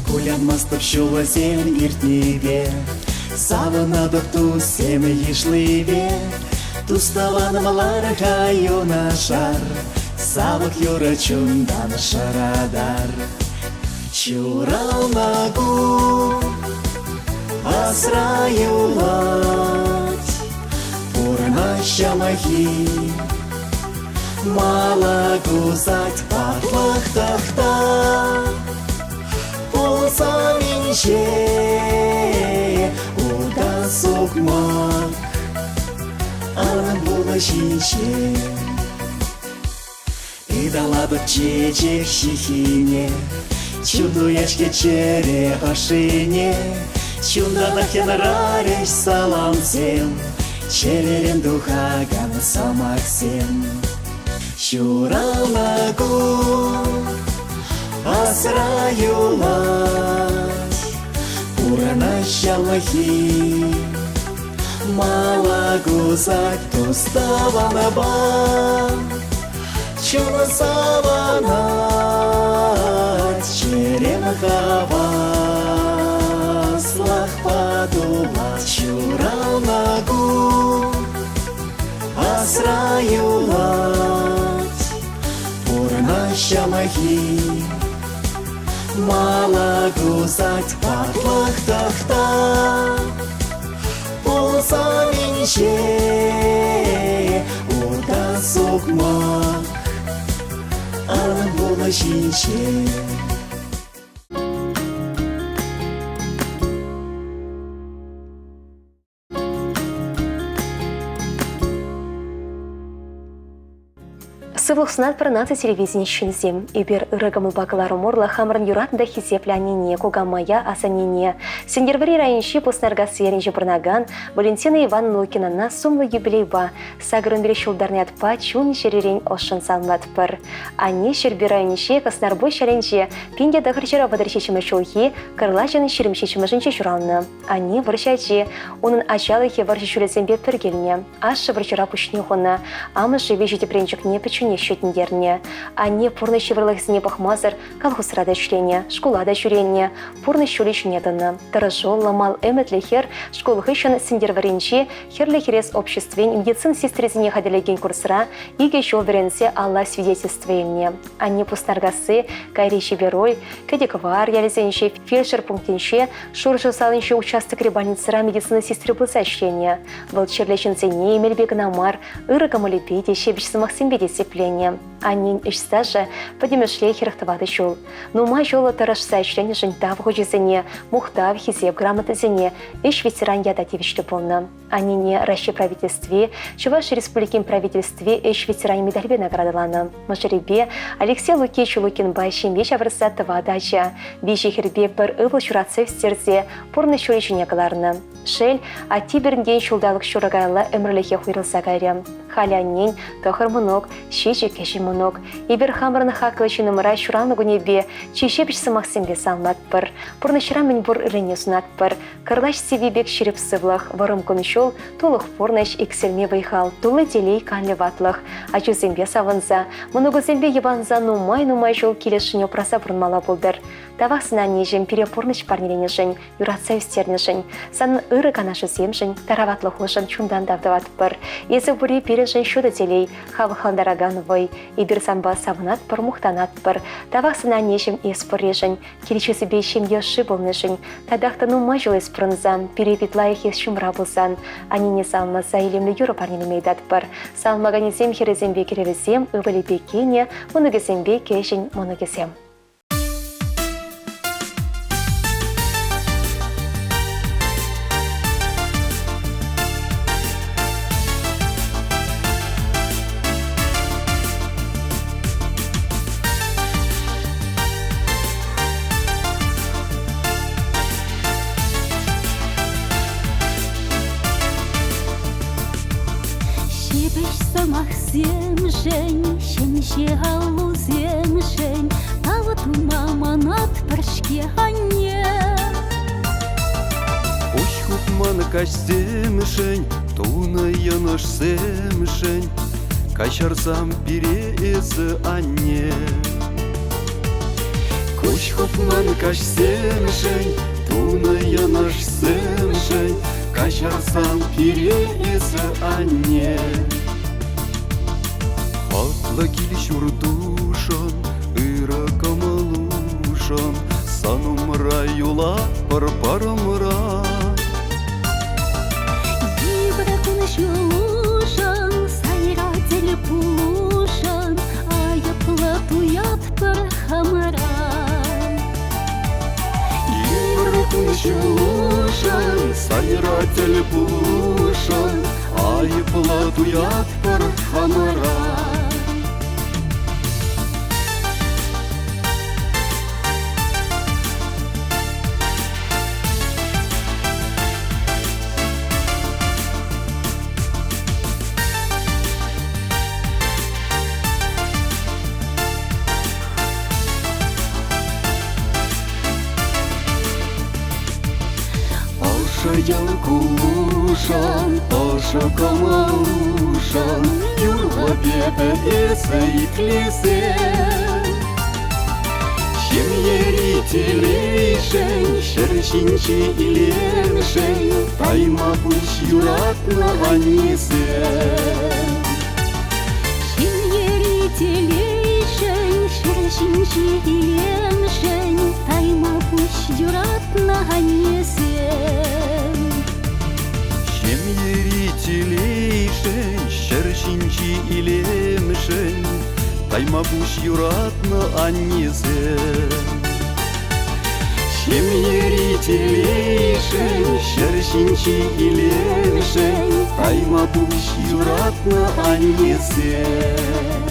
Кулянмастӑп ҫулсем иртнипе, Савӑнатӑп туссем йышлипе. Тус-тӑванӑм лар-ха юнашар, Савӑк юрӑ чунтан шӑратар. Ҫуралнӑ кун асра юлать, Пурнӑҫ ҫамахи. Мала кусать ватлӑх тӑхта, Пулсан инҫе утас. сукмак ан пулӑ ҫинче. Ыталатӑп чечек ҫыххине, Чун туять-ҫке чӗре ӑшшине. Чунтанах янӑрарӗҫ саламсем, Чӗререн тухакан сӑмахсем. Ҫуралнӑ кун асра юлать, Пурӑнать ҫаллахи. Мала кусать тус-тӑванпа, Чун савӑнать, чӗрем хаваслӑхпа тулать. Ҫуралнӑ кун асра юлать, Пурнӑҫ ҫамахи. Мала кусать ватлӑх тӑхта. Пулсан инҫе ута сукмак ан пулӑ ҫинче. Сывлӑх сунатпӑр наци телевидени ҫынсем. Эпир ырӑ кӑмӑлпа кӑларӑм урлӑ хамӑрӑн юратнӑ та хисеплӗ аннене, кукамая, асаннене, Сӗнтӗрвӑрри районӗнчи Пуснаркасси ялӗнче пурӑнакан Валентина Ивановна Лукинана сумлӑ юбилейпа сакӑрӑн ҫултарнӑ ятпа чун-чӗререн ӑшшӑн саламлатпӑр. Анне Ҫӗрпӳ районӗнчи Кӑснарпуҫ ялӗнче 1937 ҫулхи Кӑрлачӑн 27-мӗшӗнче ҫуралнӑ. Анне вӑрҫӑ ачи. Унӑн ачалӑхӗ вӑрҫӑ ҫулӗсемпе пӗр килнӗ. Ашшӗ вӑрҫӑра пуҫне хунӑ. Амӑшӗ виҫӗ тӗпренчӗкне пӗчченех ҫитӗнтернӗ. Анне пурнӑҫ йывӑрлӑхӗсене пӑхмасӑр колхозра та ӗҫленӗ, шкула та ҫӳренӗ, пурнӑҫ ҫулӗ ҫине тӑнӑ. Тӑрӑшуллӑ, мал ӗмӗтлӗ хӗр шкул хыҫҫӑн Сӗнтӗрвӑрринчи Хӗрлӗ Хӗрес обществин медицина сестрисене хатӗрлекен курсра икӗ ҫул вӗренсе алла свидетельство илнӗ. Анне Пуснаркасси, Кайри Чиперуй, Кӗтӗквар ялӗсенчи фельдшер пунктӗнче Шуршӑл салинчи участокри больницӑра медицина сестри пулса ӗҫленӗ. Вӑл чирлӗ ҫынсене эмелпе кӑна мар, ырӑ кӑмӑлӗпе те ҫепӗҫ сӑмахсемпе те сипленӗ. Аннен ӗҫ стажӗ пӗтӗмӗшле 44 ҫул. Нумай ҫул тӑрӑшса ӗҫленӗшӗн тав хучӗсене, мухтав, хисеп грамотисене, ӗҫ ветеран ята тивӗҫлӗ пулнӑ. Аннене Раҫҫей Правительстви, Чӑваш Республикин Правительстви ӗҫ ветеранӗ медальпе наградӑланӑ. Мӑшӑрӗпе Алексей Лукич Лукинпа ҫемье ҫавӑрса тӑватӑ ача, виҫӗ хӗрпе пӗр ывӑл ҫуратса ӳстерсе пурнӑҫ ҫулӗ ҫине кӑларнӑ. Шел, атте пирӗнтен ҫулталӑк ҫурӑ каялла ӗмӗрлӗхех уйрӑлса кайрӗ. Халӗ аннен тӑхӑр мӑнук, ҫичӗ кӗҫӗн мӑнук. Эпир хамӑрӑн хаклӑ ҫыннӑмӑра ҫуралнӑ кунӗпе чи ҫепӗҫ сӑмахсемпе саламлатпӑр. Пурнӑҫра мӗнпур ыррине сунатпӑр. Кӑрлач сивви пек ҫирӗп сывлӑх, вӑрӑм кун-ҫул, тулӑх пурнӑҫ, иксӗлми вӑй-хал, тулли телей, канлӗ ватлӑх. Ачусемпе савӑнса, мӑнукусемпе йӑпанса нумай-нумай ҫул килӗшӳне упраса пурӑнмалла пултӑр. Тавах сана, аннеҫӗм, пире пурнӑҫ парнеленӗшӗн, юратса ӳстернӗшӗн, санӑн ырӑ канашусемшӗн, тараватлӑхушӑн чунтан тав тӑватпӑр. Эсӗ пурри пирӗншӗн ҫутӑ телей, хавхалантаракан вӑй. Эпир санпа савӑнатпӑр, мухтанатпӑр. Тавах сана, аннеҫӗм, эс пурришӗн, Кил-ҫусӗпе ҫемье ӑшши пулнӑшӑн татах та нумай ҫул эс пурӑнсан, пире пит лайӑх эс ҫумра пулсан, аннене саламласа илемлӗ юрӑ парнелеме ыйтатпӑр. Саламлаканӗсем хӗрӗсемпе кӗрӗвӗсем, ывӑлӗпе кинӗ, мӑнукӗсемпе кӗҫӗн мӑнукӗсем. Ҫепӗҫ сӑмахсемшӗн, ҫемҫе аллусемшӗн тав тума манатпӑр-ҫке анне. Куҫ хупман каҫсемшӗн, тунӑ йӑнӑшсемшӗн каҫарсам пире эсӗ, анне. Куҫ хупман каҫсемшӗн, тунӑ йӑнӑшсемшӗн каҫарсам пире эсӗ, анне. Хаклӑ кил-ҫуртушӑн, ырӑ кӑмӑлушӑн сан умра юлатпӑр парӑмра. Йывӑр кун-ҫулушӑн, сайра тӗл пулушӑн айӑплӑ туятпӑр хамӑра. Йывӑр кун-ҫулушӑн, сайра тӗл. пулушӑн айӑплӑ туятпӑр хамӑра. Ӑшӑ йӑл кулушӑн, ӑшӑ кӑмӑлушӑн юрлӑп эпӗ эсӗ итлесе. Ҫемьери телейшӗн, ҫӗр ҫинчи илемшӗн тайма пуҫ юратнӑ аннесем. Ҫемьери телейшӗн, ҫӗр ҫинчи илемшӗн тайма пуҫ юратнӑ аннесем. Ҫемьери телейшӗн, ҫӗр ҫинчи илемшӗн тайма пуҫ юратнӑ аннесем. Ҫемьери телейшӗн, ҫӗр ҫинчи илемшӗн тайма пуҫ юратнӑ аннесем.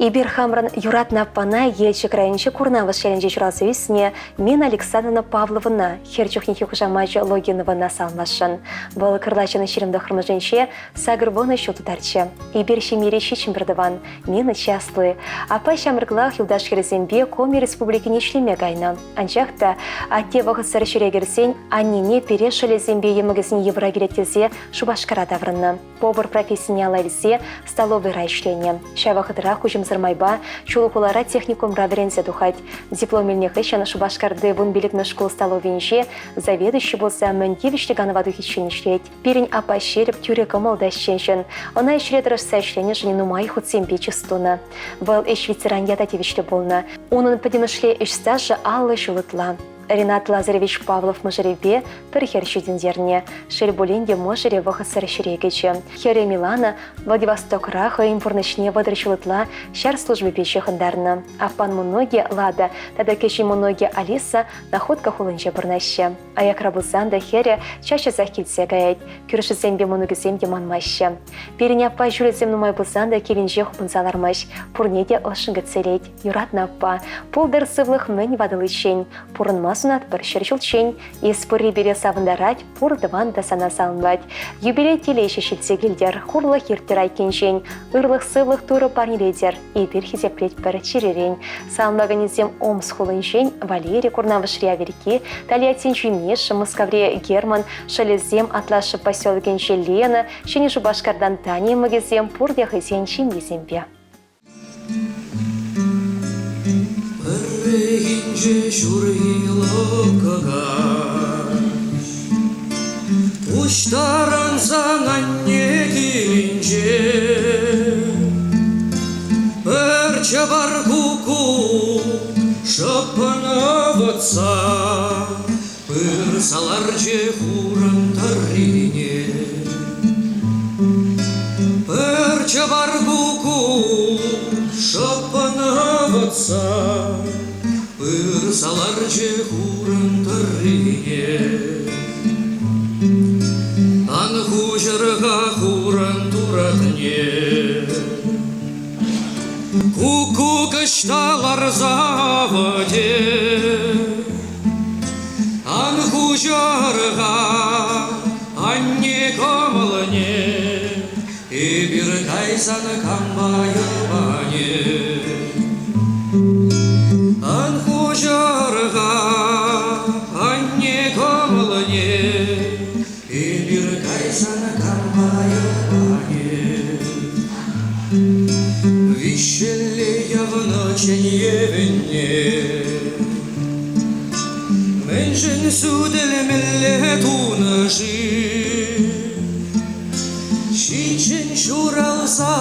Эпир хамӑрӑн юратнӑ аппана Елчӗк районӗнчи Курнавӑш ялӗнче ҫуралса ӳснӗ Нина Александровна Павловӑна хӗр чухнехи хушамачӗ Логиновӑна саламласшӑн. Вӑл кӑрлачӑн 29-мӗшӗнче 80 ҫул тутарчӗ. Эпир ҫемьере ҫиччӗн пӗртӑван. Нина часлӑ. Аппа ҫамрӑклах юлташ хӗрӗсемпе Коми Республикине ӗҫлеме кайнӑ. Анчах та атте вӑхӑтсӑр ҫӗре кӗрсен аннене пире шӑлӗсемпе йӑмӑкӗсене йывӑра килет тесе Шупашкара таврӑннӑ. Повар профессине алла илсе столовӑйра ӗҫленӗ. Ҫав вӑхӑтрах куҫӑмсӑр майпа Чулхулара техникумра вӗренсе тухать. Диплом илнӗ хыҫҫӑн Шупашкарти 15-мӗш шкул столовӑйӗнче заведующи пулса мӗн тивӗҫлӗ канӑва тухиччен ӗҫлет. Пирӗн аппа ҫирӗп, тӳрӗ кӑмӑл та ӗҫчен ҫын. Ӑна ӗҫре тӑрӑшса ӗҫленӗшӗн нумай хутсемпе чыс тунӑ. Вӑл ӗҫ ветеран ята тивӗҫлӗ пулнӑ. Унӑн пӗтӗмӗшле ӗҫ стажӗ 50 ҫул ытла. Ренат Лазаревич Павлов мӑшӑрӗпе пӗр хӗр ҫитӗнтернӗ. Шел пулин те мӑшӑрӗ вӑхӑтсӑр ҫӗре кӗчӗ. Хӗрӗ Милана Владивостокра хӑйӗн пурнӑҫне 30 ҫул ытла ҫар службипе ҫыхӑнтарнӑ. Аппан мӑнукӗ Лада тата кӗҫӗн мӑнукӗ Алиса Находка хулинче пурӑнаҫҫӗ. Аякра пулсан та хӗрӗ час-часах килсе каять, кӳршӗсемпе мӑнукӗсем те манмаҫҫӗ. Пирӗн аппа ҫулӗсем нумай пулсан та килӗнче хупӑнса лармасть, пурне те ӑшшӑн кӗтсе илет. Юратнӑ аппа, пултӑр сывлӑх мӗн ватӑличчен, пурӑнма сунатпӑр ҫӗр ҫулччен. Эс пурри пире савӑнтарать, пур тӑван та сана саламлать. Юбилей телей ҫеҫ ҫитсе килтӗр, хурлӑх ирттӗр айккинчен, ырлӑх-сывлӑх Турӑ парнелетӗр. Эпир хисеплетпӗр чиререн. Саламлаканӗсем Омск хулинчен Валерий Курнавӑшри Аверки, Тольяттинчи Миша, Мускаври Герман, шӑлӗсем Атлашев поселокӗнчи Лена, Ҫӗнӗ Шупашкартан Таня йӑмӑкӗсем пурте хӑйсен ҫемйисемпе. Пӗррехинче ҫурхи лӑпкӑ каҫ Пуҫтарӑнсан анне килӗнче Пӗр чӑпар куккук шӑппӑн ывӑтса Пырса ларчӗ хурӑн тӑррине. Пӗр чӑпар куккук шӑппӑн ывӑтса Пырса ларчӗ хурӑн тӑррине. Ан хуҫӑр-ха хурӑн туратне. Куккук ӑҫта ларса вӗтет? Ан хуҫӑр-ха анне кӑмӑлне, Эпир кайсан кампа йӑпанӗ? Ан хуҫӑр-ха анне кӑмӑлне, Эпир кайсан кампа йӑпанӗ? Виҫҫӗлле явнӑ чӗневӗнне Мӗншӗн сутӗлмелле тунӑ-ши? Ҫиччӗн ҫуралса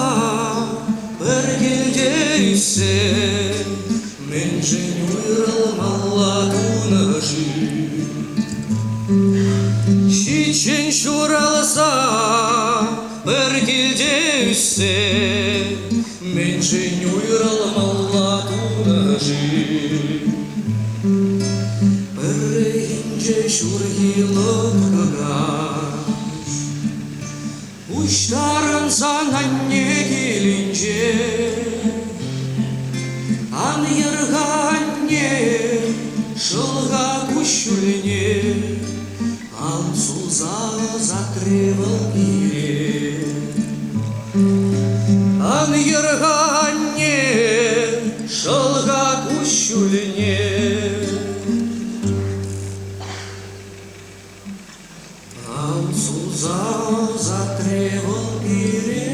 пӗр килте ӳссе мӗншӗн уйрӑлмалла тунӑ-ши? Ҫиччӗн ҫуралса пӗр килте ӳссе мӗншӗн уйрӑлмалла тунӑ-ши? Пӗррехинче ҫурхи лӑпкӑ каҫ Пуҫтарӑнсан анне килӗнче Ан йӗр-ха, анне, шӑл-ха куҫҫульне, Ал сулса ӑсатрӗ вӑл пире. Ан йӗр-ха, анне, шӑл-ха куҫҫульне. Ал сулса ӑсатрӗ вӑл пире.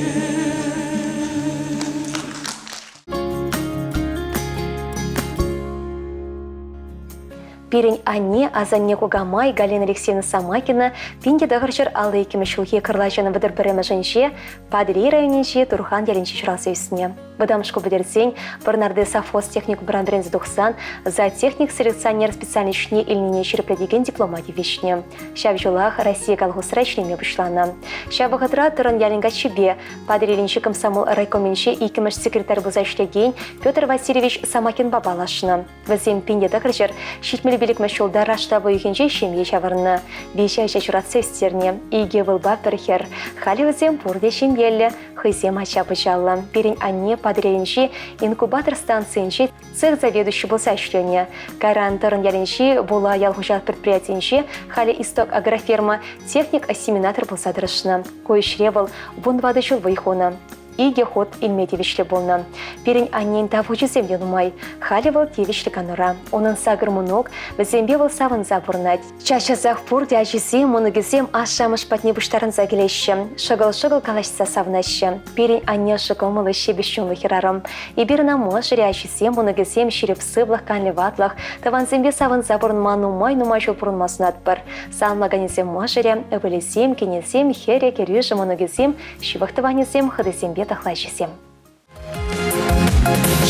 Пирӗн анне, асанне кукамай Галина Алексеевна Самакина 1952 ҫулхи кӑрлачӑн 31-мӗшӗнче Патӑрьел районӗнчи Турхан ялӗнче ҫуралса ӳснӗ. Вӑтам шкул пӗтерсен Вӑрнарти совхоз техникумран вӗренсе тухсан зоотехник-селекционер специальноҫне илнине ҫирӗплетекен диплома тивӗҫнӗ. Ҫав ҫулах Россия колхозра ӗҫлеме пуҫланӑ. Ҫав вӑхӑтра Тӑрӑн ялӗн каччипе Патӑрьелӗнчи комсомол райкомӗнче иккӗмӗш секретарь пулса ӗҫлекен Петр Васильевич Самакинпа паллашнӑ. Вӗсем 1975 ҫулта раштав уйӑхӗнче ҫемье ҫавӑрнӑ. Виҫӗ ача ҫуратса ӳстернӗ, икӗ ывӑлпа пӗр хӗр. Халӗ вӗсем пурте ҫемьеллӗ, хӑйсем ача-пӑчаллӑ. Пирӗн анне Патӑрьелӗнчи инкубатор станцийӗнче цех заведующи пулса ӗҫленӗ. Кайран Тӑрӑн ялӗнчи Була ял хуҫалӑх предприятийӗнче, халӗ Исток агрофирма, техник-осеменатор пулса тӑрӑшнӑ. Ку ӗҫре вӑл 14 ҫул вӑй хунӑ. Икӗ хут илме тивӗҫлӗ пулнӑ. Пирӗн аннен тав хучӗсем те нумай. Халӗ вӑл тивӗҫлӗ канура. Унӑн сакӑр мӑнук, вӗсемпе вӑл савӑнса пурӑнать. Час-часах пурте ачисем, мӑнукӗсем ашшӗ-амӑш патне пуҫтарӑнса килеҫҫӗ. Шӑкӑл-шӑкӑл калаҫса савӑнаҫҫӗ. Пирӗн анне ӑшӑ кӑмӑллӑ, ҫепӗҫ чунлӑ хӗрарӑм. Эпир ӑна мӑшӑрӗ, ачисем, мӑнукӗсем ҫирӗп сывлӑх, канлӗ ватлӑх, тӑвансемпе савӑнса пурӑнма нумай-нумай ҫул пурӑнма сунатпӑр. Саламлаканӗсем мӑшӑрӗ, ывӑлӗсем, кинӗсем, хӗрӗ, кӗрӳшӗ, мӑнукӗсем, ҫывӑх тӑванӗсем, хӑтисемпе тӑхлачисем.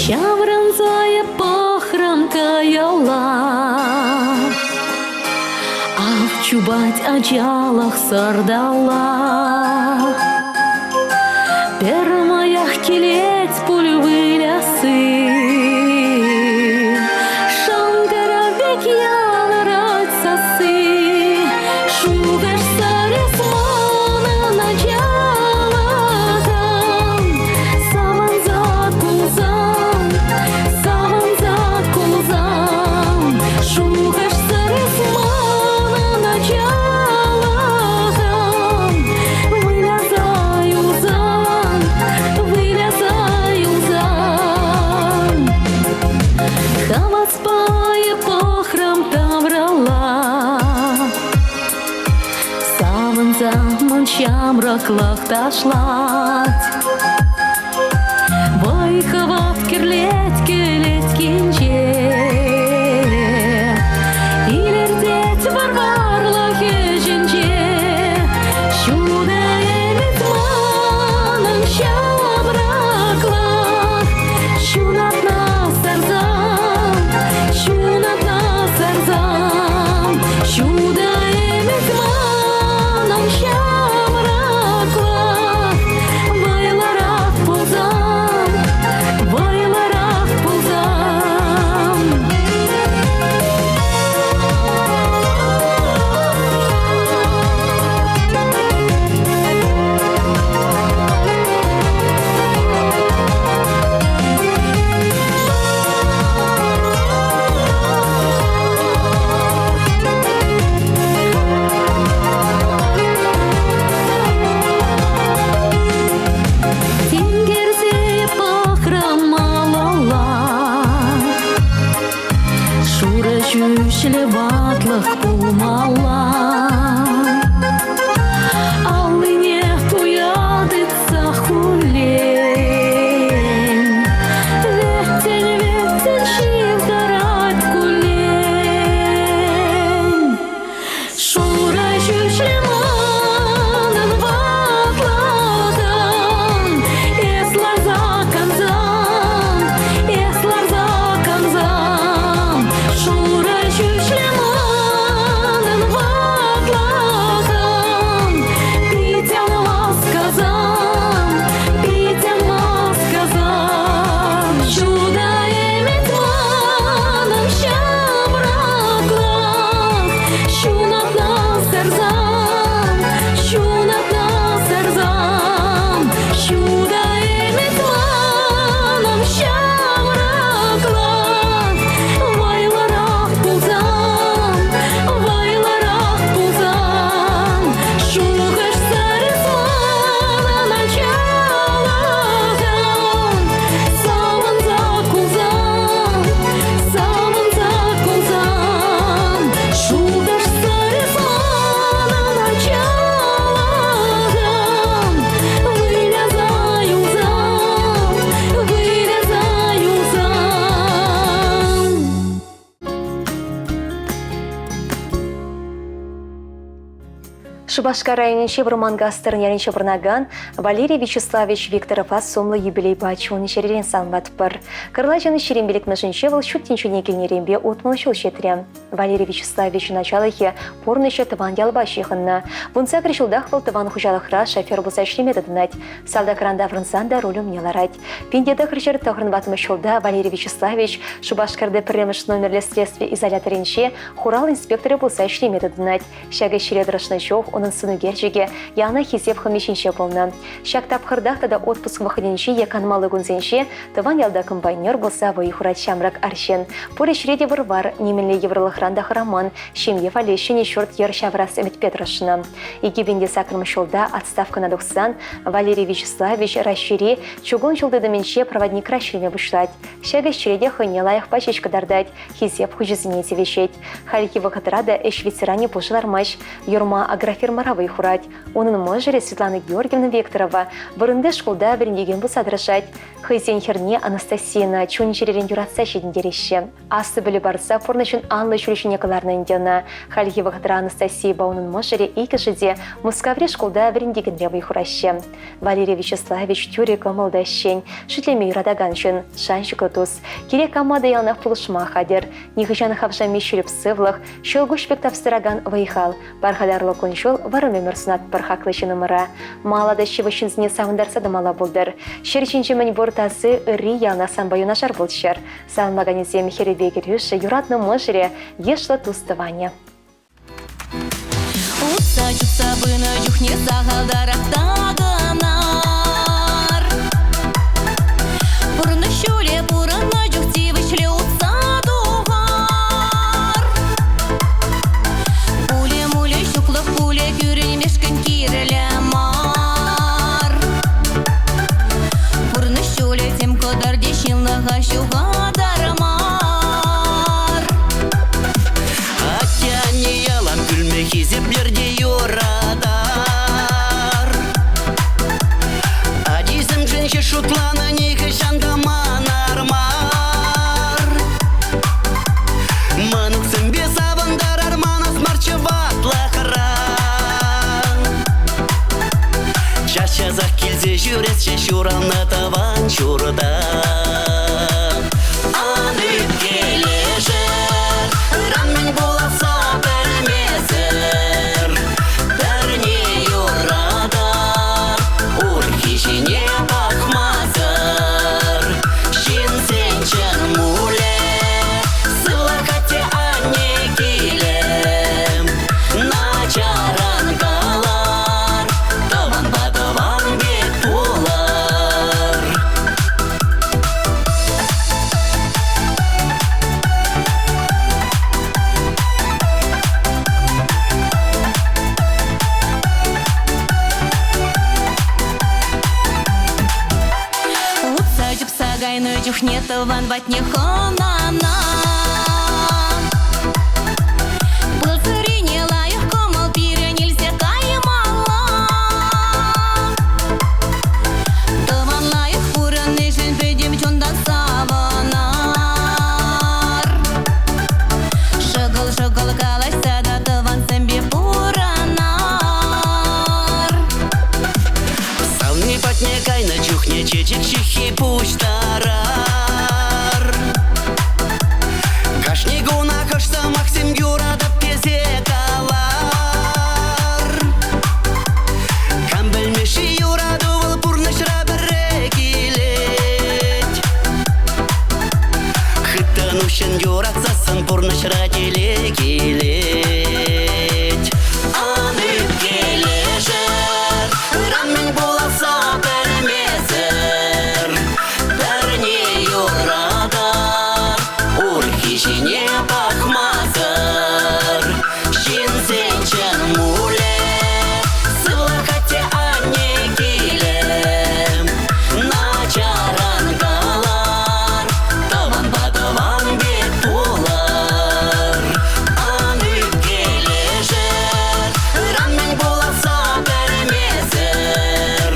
Ҫаврӑнса эп пӑхрӑм каялла. Ах, чупать ачалӑх сӑрталла. Пӗрмаях килет пуль вылясси. Шӑнкӑрав пек янӑрать сасси. Шухӑшсӑр эс манӑн ачалӑхӑм. Савӑнса кулсан, савӑнса кулсан. Шухӑшсӑр эс манӑн ачалӑхӑм. Выляса юлсан, выляса юлсан. Хаваспа эп пӑхрӑм тавралла. Савӑнса мӑн ҫамрӑклӑх ташлать. Вӑй-хӑват кӗрлет кӗлеткинче. Илӗртет вӑр-варлӑх ӗҫӗнче. Ҫутӑ ӗмӗт манӑн ҫамрӑклӑх. Ҫунатна сарсан, ҫунатна сарсан, ҫутӑ ӗмӗт манӑн ҫамрӑклӑх. Вӑйлӑрах пулсан, вӑйлӑрах пулсан. Тинкерсе пӑхрӑм малалла. Шурӑ ҫӳҫлӗ ватлӑх пулмалла. Аллине туя тытса хуллен. Вӗттӗн-вӗттӗн ҫывхарать куллен. Шурӑ ҫӳҫлӗ манӑн ватлӑхӑм. Ҫутӑ ӗмӗт манӑн ҫамрӑклӑх, ҫунатна сарсан, ҫунатна сарсан. Ҫутӑ ӗмӗт манӑн ҫамрӑклӑх, вӑйлӑрах пулсан, вӑйлӑрах пулсан. Шухӑшсӑр манӑн ачалӑхӑм, савӑнса кулсан, савӑнса кулсан. Шухӑшсӑр манӑн ачалӑхӑм, выляса юлсан, выляса юлсан. Шупашкар районӗнчи Вӑрманкас Тӑрӑнялӗнче пурӑнакан Валерий Вячеславович Викторова сумлӑ юбилейпа чун-чӗререн саламлатпӑр. Кӑрлачӑн 25-мӗшӗнче вӑл ҫут тӗнчене килнӗренпе 60 ҫул ҫитрӗ. Валерий Вячеславовичӑн ачалӑхӗ пурнӑҫӗ тӑван ялпа ҫыхӑннӑ. 18 ҫултах вӑл тӑван хуҫалӑхра шофер пулса ӗҫлеме тытӑнать. Салтакран таврӑнсан та руль умне ларать. 1994 ҫулта Валерий Вячеславович Шупашкарти пӗрремӗш номерлӗ следстви изоляторӗнче хурал инспекторӗ пулса ӗҫлеме тытӑнать. Ҫак ӗҫре тӑрӑшнӑ чух унӑн сӑнӳкерчӗкӗ яланах хисеп хӑми ҫинче пулнӑ. Ҫак тапхӑртах тата отпуск вӑхӑтӗнче е канмалли кунсенче тӑван ялта комбайнер пулса вӑй хурать ҫамрӑк арҫын. Пур ӗҫре те вӑр-вар, нимӗнле йывӑрлӑхран та хӑраман, ҫемье валли ҫӗнӗ ҫурт-йӗр ҫавӑрас ӗмӗтпе тӑрӑшнӑ. 2008 ҫулта отставкӑна тухсан Валерий Вячеславович Раҫҫейри чукун ҫул тытӑмӗнче проводникра ӗҫлеме пуҫлать. Ҫак ӗҫре те хӑйне лайӑхпа ҫеҫ кӑтартать, хисеп хучӗсене тивӗҫет. Хальхи вӑхӑтра та ӗҫ ветеранӗ пушӑ лармасть, Юрма агрофирмӑра вӑй хурать. Унӑн мӑшӑрӗ Светлана Георгиевна Викторова вырӑнти шкулта вӗрентекен пулса тӑрӑшать. Хӑйсен хӗрне Анастасийӑна чун-чӗререн юратса ҫитӗнтереҫҫӗ. Аслӑ пӗлӳ парса пурнӑҫӑн анлӑ ҫул ҫине кӑларнӑ ӗнтӗ ӑна. Хальхи вӑхӑтра Анастасийӑпа унӑн мӑшӑрӗ иккӗшӗ те Мускаври шкулта вӗрентекенре вӑй хураҫҫӗ. Валерий Вячеславович тӳрӗ кӑмӑл та ӗҫчен, шӳтлеме юратакан ҫын, шанчӑклӑ тус. Кирек кама та яланах пулӑшма хатӗр. Нихӑҫан хавшами ҫирӗп сывлӑх, ҫӑлкуҫ пек тапстаракан вӑй-хал, пархатарлӑ кун-ҫул вӑрӑм ӗмӗр сунатпӑр хаклӑ ҫыннӑмӑра. Мала та ҫывӑх ҫынсене савӑнтарса тӑмалла пултӑр. Ҫӗр ҫинчи мӗнпур таси ырри яланах санпа юнашар пулччӑр. Саламлаканӗсем хӗрӗпе кӗрӳшӗ, юратнӑ мӑшӑрӗ, йышлӑ тус-тӑванӗ. Утса чупса пынӑ чухне сахалтарах такӑнар. Пурнӑҫ ҫулӗ пурӑннӑ чух тивӗҫлӗ утса тухар. Пулӗ-мулӗ ҫуклӑх пулӗ кӳренмешкӗн кирлӗ мар. Пурнӑҫ ҫулӗ тем кӑтартӗ ҫынлӑха ҫухатар мар. Атте-анне ялан пӳлме хисеплер те юратар. Ачисемшӗн ҫеҫ шутланӑ нихӑҫан та манар мар. Мӑнуксемпе савӑнтарар манас марччӗ ватлӑхра. Час-часах килсе ҫӳресчӗ ҫуралнӑ тӑван ҫурта. Ан ӳпкелешӗр, ыран мӗн пуласса пӗлмесӗр. Пӗрне юратар, урӑххи ҫине пӑхмасӑр. Ҫынсен чӑн мулӗ, сывлӑх атте-анне килӗ. Начаран калар, тӑванпа тӑван пек пулар. Утса чупса кайнӑ чухне тӑван патне хӑнана. Пыл сӑрине лайӑх кӑмӑл пирӗн илсе каймалла. Тӑван лайӑх пурӑннишӗн пӗтӗм чунтан савӑнар. Шӑкӑл-шӑкӑл калаҫса та тӑвансемпе пурӑнар. Савни патне кайнӑ чухне чечек ҫыххи пуҫтарар. Юратсассӑн пурнӑҫра телей килет. Ан ӳпкелешӗр, ыран мӗн пуласса пӗлмесӗр. Пӗрне юратар, урӑххи ҫине пӑхмасӑр. Ҫынсенчен мулӗ, сывлӑх атте-анне килӗ. Начаран калар, тӑванпа тӑван пек пулӑр. Ан ӳпкелешӗр, ыран мӗн пуласса пӗлмесӗр.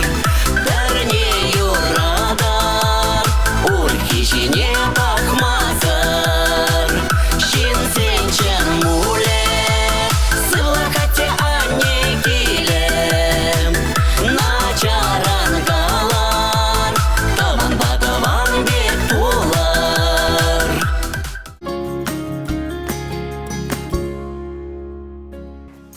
Пӗрне юратар, урӑххи ҫине пӑхмасӑр. Ҫынсенчен мулӗ, сывлӑх атте-анне килӗ. Начаран калар, тӑванпа тӑван пек пулӑр.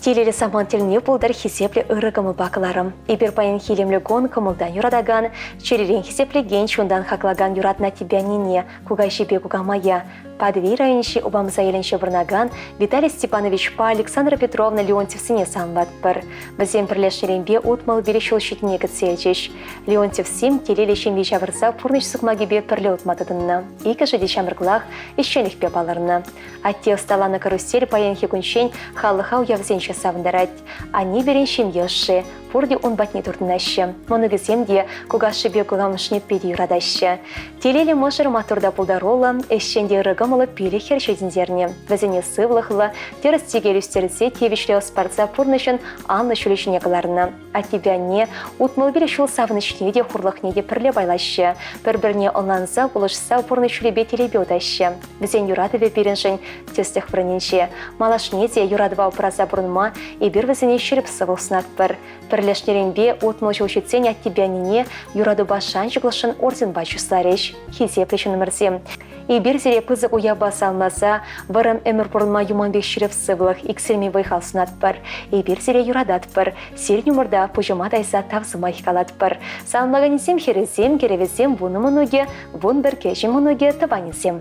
Телейлӗ самант тӗлне пултӑр хисеплӗ ырӑ кӑмӑлпа кӑларӑм. Эпир паянхи илемлӗ кун кӑмӑлтан юратакан, чӗререн хисеплекен, чунтан хаклакан юратнӑ аттепе аннене, кукаҫипе кукамая, Патӑрьел районӗнчи Упамса ялӗнче пурӑнакан Виталий Степановичпа Александра Петровна Леонтьевсене саламлатпӑр. Вӗсем пӗрлешнӗренпе 65 ҫул ҫитнине кӗтсе илчӗҫ. Леонтьевсем телейлӗ ҫемье ҫавӑрса пурнӑҫ сукмакӗпе пӗрле утма тытӑннӑ. Иккӗшӗ те ҫамрӑклах ӗҫченлӗхпе палӑрнӑ. Атте ӑсталанӑ карусель паянхи кунччен халӑха уявсенче савӑнтарать. Анне пирӗн ҫемье ӑшши, пурте ун патне туртӑнаҫҫӗ. Мӑнукӗсем те кукашшӗпе кукамӑшне питӗ юратаҫҫӗ. Телейлӗ мӑшӑр маттур та пултаруллӑ, ӗҫчен те ырӑ кӑмӑллӑ пилӗк хӗр ҫитӗнтернӗ. Вӗсене сывлӑхлӑ, тӗрӗс-тӗкел ӳстерсе тивӗҫлӗ ӑс парса пурнӑҫӑн анлӑ ҫулӗ ҫине кӑларнӑ. Аттепе анне 65 ҫул савӑнӑҫне те, хурлӑхне те пӗрле пайлаҫҫӗ. Пӗр-пӗрне ӑнланса, пулӑшса пурнӑҫ ҫулӗпе телейпе утаҫҫӗ. Вӗсен юратӑвӗ пирӗншӗн тӗслӗх вырӑнӗнче. Малашне те юратӑва упраса пурӑнма эпир вӗсене ҫирӗп сывлӑх сунатпӑр. Пӗрлешнӗренпе 60 ҫул ҫитсен аттепе аннене юратупа шанчӑклӑшӑн орденпа чысларӗҫ. Хисеплӗ ҫыннӑмӑрсем, эпир сире пысӑк уявпа саламласа вӑрӑм ӗмӗр пурӑнма юман пек ҫирӗп сывлӑх, иксӗлми вӑй-хал сунатпӑр. Эпир сире юрататпӑр. Сирӗн умӑрта пуҫӑма тайса тав сӑмахӗ калатпӑр. Саламлаканӗсем хӗрӗсем, кӗрӗвӗсем, вунӑ мӑнукӗ, 11 кӗҫӗн мӑнукӗ, тӑванӗсем.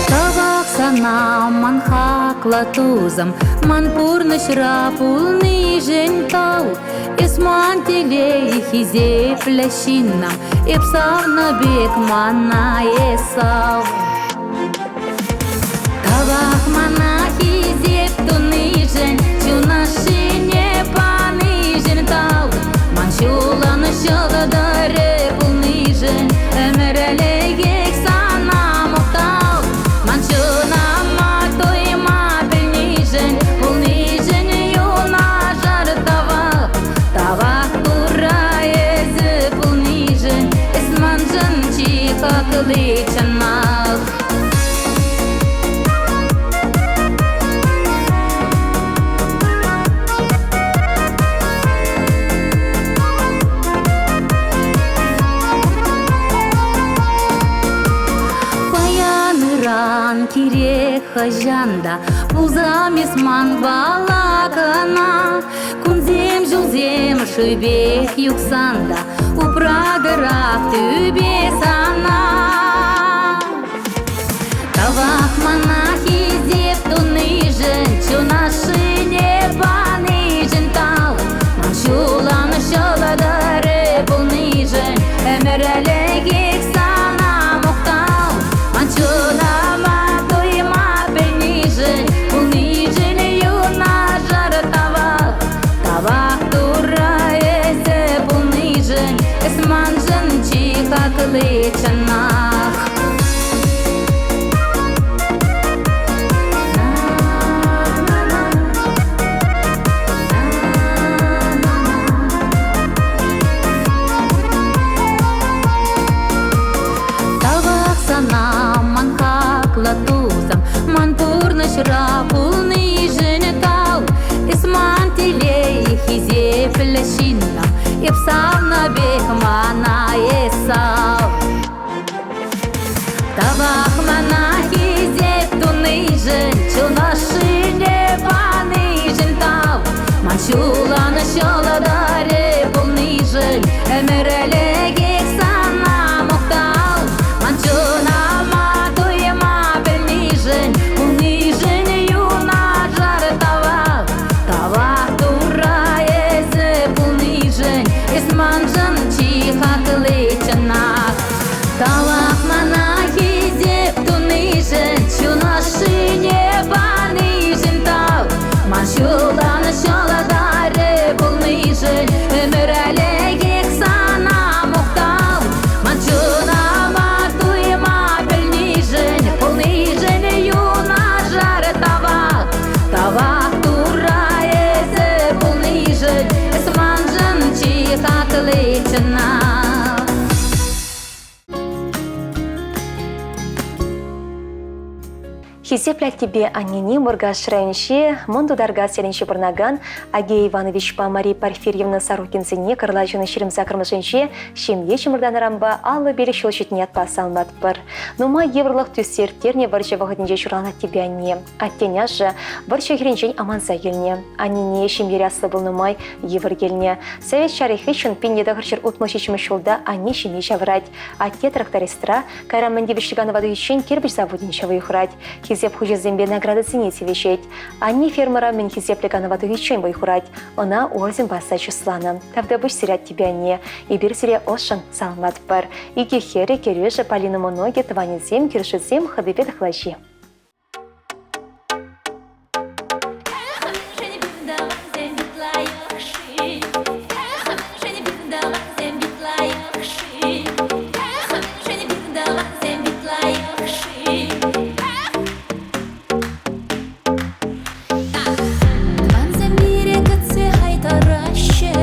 Тавах сана, ман хаклӑ тусӑм, ман пурнӑҫра пулнишӗн тав. Эс ман телей хисеплӗ ҫыннӑм, эп савнӑ пек мана эс сав. Тавах мана хисеп тунишӗн, чун ӑшшине панишӗн тав. Ман ҫулӑн ҫӑлтӑрӗ пулнишӗн ӗмӗрлӗхех сана мухтав. Ман чунӑма туйма пӗлнишӗн, пулнишӗн юнашар тавах. Тавах Турра эсӗ пулнишӗн, эс маншӑн чи хакли чӑнах. Паян ыран кирек хӑҫан та пулсам эс манпала кӑна. Кунсем, ҫулсем шывпех юхсан та упратӑрах тӳпе сана. Тавах мана хисеп тунишӗн, чун ашшине панишӗн тав. Ман ҫулӑм ҫӑлтӑрӗ пулнишӗн ӗмӗрлӗхех сана мухтав. Ман чунӑма туйма пӗлнишӗн, пулнишӗн юнашар тавах. Тавах Турра эсӗ пулнишӗн, эс маншӑн чи хакли чӑнах. Тавах сана, ман хаклӑ тусӑм, ман пурнӑҫра пулнишӗн тав. Эс ман телей, хисеплӗ ҫыннӑм, эп савнӑ пек мана эс сав. Тавах мана хисеп тунишӗн, чун ӑшшине панишӗн тав. Ман ҫулӑн ҫӑлтӑрӗ пулнишӗн ӗмӗрлӗхех сана. пуласси чӑнах. Хисеплӗ аттепе аннене Муркаш районӗнчи Мӑн Тутаркас ялӗнче пурӑнакан Агей Ивановичпа Мария Порфирьевна Сорокинсене кӑрлаҫӑн 28-мӗшӗнче ҫемье чӑмӑртанӑранпа 55 ҫул ҫитнӗ ятпа саламлатпӑр. Нумай йывӑрлӑх тӳссе ирттернӗ вӑрҫӑ вӑхӑтӗнче ҫуралнӑ аттепе анне. Аттен ашшӗ вӑрҫӑ хирӗнчен аманса килнӗ. Аннене ҫемьере аслӑ пулнӑ май йывӑр килнӗ. Совет ҫарӗ хыҫҫӑн 1967 ҫулта анне ҫемье ҫавӑрать. Атте трактористра, кайран мӗн тивӗҫлӗ канӑва тухиччен кирпӗч заводӗнче вӑй хурать. Хисеп хучӗсемпе наградӑсене тивӗҫет. Анне фермӑра мӗн хисеплӗ канӑва тухиччен вӑй хурать. Ӑна орден парса чысланӑ. Тавтапуҫ сире аттепе анне. Эпир сире ӑшшӑн саламлатпӑр. Икӗ хӗрӗ, кӗрӳшӗ, Полина мӑнукӗ, тӑванӗсем, кӳршисем, хӑтипе тӑхлачи. Тӑвансем пире кӗтсе хайтараҫҫӗ,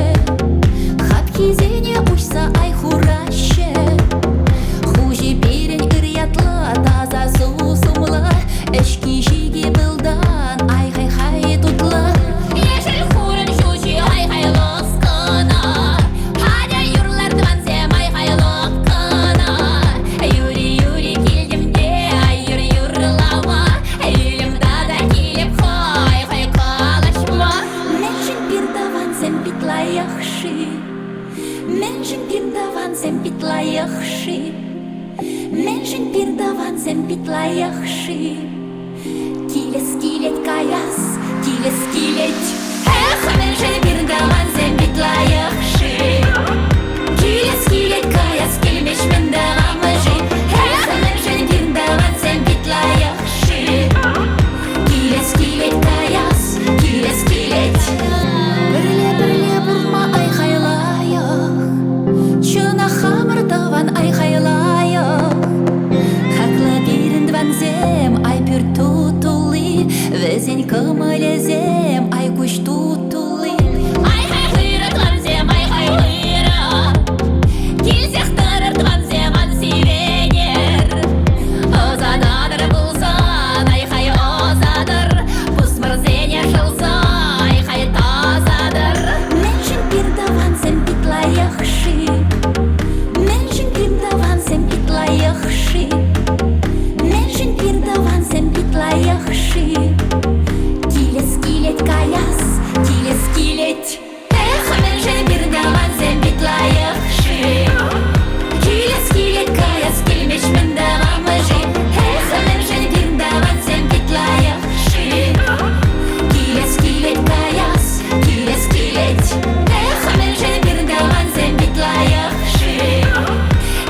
хапхисене уҫса ай хураҫҫӗ. Хуҫи пирӗн ыр ятлӑ, таса сумлӑ, ӗҫки-ҫики пылтан ай-хай-хай тутлӑ. Ешӗл хурӑн ҫулҫи ай-хай лӑскӑна, атя юрлар тӑвансем ай-хай лӑпкӑна. Юри-юри килтӗм те ай юр юрлама, Илем тата килеп хай-хай калаҫма. Мӗншӗн пир тӑвансем пит лайӑх-ши? Мӗншӗн пир тӑвансем пит лайӑх-ши? Мӗншӗн пир тӑвансем пит лайӑх-ши? Килес килет каяс, килес килет. Эх, мӗншӗн пир тӑвансем пит лайӑх-ши? Килес килет каяс килмест-мӗн тӑвам-ши? Эх, мӗншӗн пир тӑвансем пит лайӑх-ши? Килес килет каяс, килес килет. Пӗрле-пӗрле пурма ай-хайлайӑх, Чӑнах хамӑр тӑван ай-хайлайӑх. Хаклӑ пирӗн тӑвансем, ай пӳрт тулли, Вӗсен кӑмӑлӗсем ай куҫ тулли. Ай-хай хырӑ тӑвансем, ай-хай хырӑ, Килсех тӑрӑр тӑвансем, ан сивенер. Ӑсататӑр пулсан, ай-хай ӑсатӑр, Пусмӑрсене шӑлса, ай-хай тасатӑр. Мӗншӗн пир тӑвансем пит лайӑх-ши? Мӗншӗн пир тӑвансем пит лайӑх-ши? Мӗншӗн пир тӑвансем пит лайӑх-ши? Килес килет каяс, килес килет. Эх, мӗншӗн пир тӑвансем пит лайӑх-ши? Килес килет каяс килмест-мӗн тӑвам-ши? Эх, мӗншӗн пир тӑвансем пит лайӑх-ши? Килес килет каяс, килес килет. Эх, мӗншӗн пир тӑвансем пит лайӑх-ши?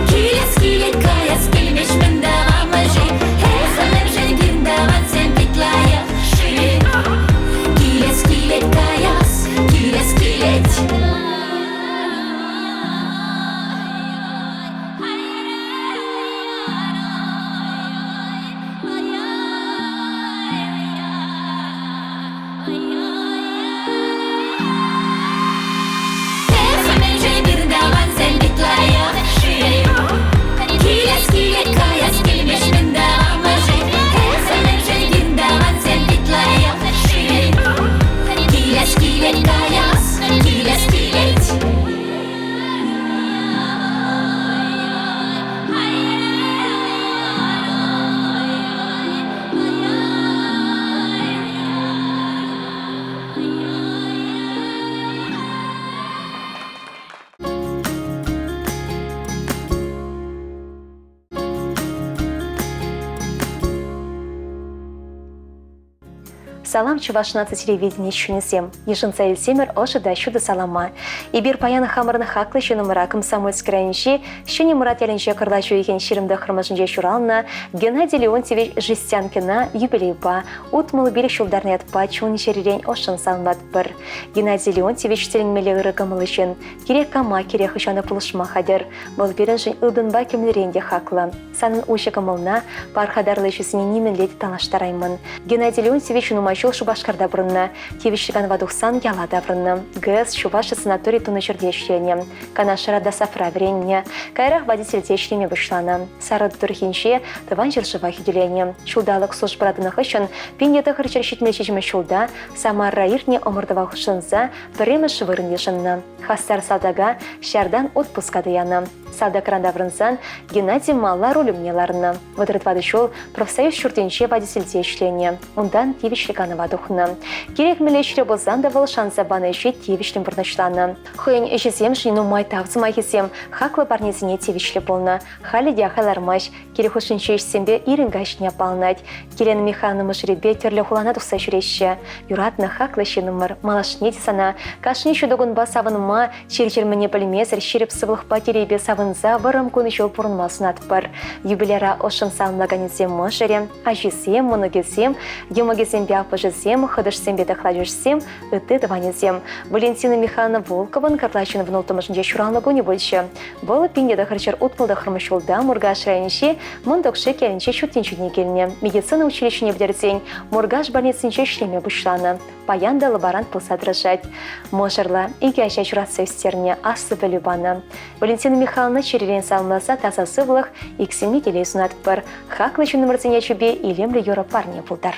Килес килет каяс килмест-мӗн тӑвам-ши? Эх, мӗншӗн пир тӑвансем пит лайӑх-ши? Килес килет каяс, килес килет. Эх, мӗншӗн пир тӑвансем пит лайӑх-ши? Килес килет каяс килмест-мӗн тӑвам-ши? Эх, мӗншӗн пир тӑвансем пит лайӑх-ши? Килес килет каяс, килес килет. Салам Чӑваш наци телевидени ҫыннисем! Йышӑнса илсемӗр ӑшӑ та ҫутӑ салама. Эпир паян хамӑрӑн хаклӑ ҫыннӑмӑра Комсомольск районӗнчи Ҫӗнӗ Мӑрат ялӗнче кӑрлач уйӑхӗн 29-мӗшӗнче ҫуралнӑ Геннадий Леонтьевич Жестянкина юбилейпа 65 ҫултарнӑ ятпа чун-чӗререн ӑшшӑн саламлатпӑр. Геннадий Леонтьевич тӗлӗнмелле ырӑ кӑмӑллӑ ҫын, кирек кама, кирек хӑҫан та пулӑшма хатӗр. Вӑл пирӗншӗн ылтӑнпа кӗмӗлрен те хаклӑ. Санӑн уҫӑ кӑмӑлна, пархатарлӑ ӗҫӳсене нимӗнле те танлаштараймӑн. Геннадий Леонтьевич нумай ҫул ҫул Шупашкарта пурӑннӑ. Тивӗҫлӗ канӑва тухсан яла таврӑннӑ. ГЭС Чуваши санатори тунӑ ҫӗрте ӗҫленӗ. Канашра ДОСАФра вӗреннӗ. Каярах водительте ӗҫлеме пуҫланӑ. Сарӑ тӑрӑхӗнче Тӑван ҫӗршыва хӳтӗленӗ. Ҫулталӑк службӑра тӑнӑ хыҫҫӑн 1977 ҫулта Самарӑра иртнӗ ӑмӑртӑва хутшӑнса пӗрремӗш вырӑн йышӑннӑ. Хастар салтака ҫартан отпуска туяннӑ. Салтакран таврӑнсан Геннадий Малла руль умне ларнӑ. 34 ҫул профсоюз ҫуртӗнче водительте ӗҫленӗ. Унтан тивӗҫлӗ канӑва тухнӑ. Кирек мӗнле ӗҫре пулсан та вӑл шанса панӑ ӗҫе тивӗҫлӗн пурнӑҫланӑ. Хӑйӗн ӗҫӗсемшӗн нумай тав сӑмахӗсем, хаклӑ парнесене тивӗҫлӗ пулнӑ. Халӗ те ахаль лармасть, кил хушшинчи ӗҫсемпе ирӗн-каҫне аппаланать. Елена Михайловна мӑшӑрӗпе тӗрлӗ хулана тухса ҫӳреҫҫӗ. Юратнӑ, хаклӑ ҫыннӑмӑр, малашне те сана кашни ҫутӑ кунпа савӑнма, чир-чӗр мӗне пӗлмесӗр ҫирӗп сывлӑхпа телейпе савӑнса вӑрӑм кун-ҫул пурӑнма сунатпӑр. Юбиляра ӑшшӑн саламлаканӗсем мӑшӑрӗ, ачисем, мӑнукӗсем, йӑмӑкӗсемпе аппӑшӗсем, хӑтӑшсемпе тӑхлачӑшсем, ытти тӑванӗсем. Валентина Михайловна Волковӑн кӑрлачӑн вунулттӑмӗшӗнче ҫуралнӑ кунӗ пулчӗ. Вӑл 1969 ҫулта Муркаш районӗнчи Мӑн Токшик ялӗнче ҫут тӗнчене килнӗ. Медицина училищине пӗтерсен Муркаш больницинче ӗҫлеме пуҫланӑ. Паян та лаборант пулса тӑрӑшать. Мӑшӑрлӑ, икӗ ача ҫуратса ӳстернӗ, аслӑ пӗлӳ панӑ. Валентина Михайловна чӗререн саламласа таса сывлӑх, иксӗлми телей сунатпӑр. Хаклӑ ҫыннӑмӑрсен ячӗпе илемлӗ юрӑ парне пултӑр.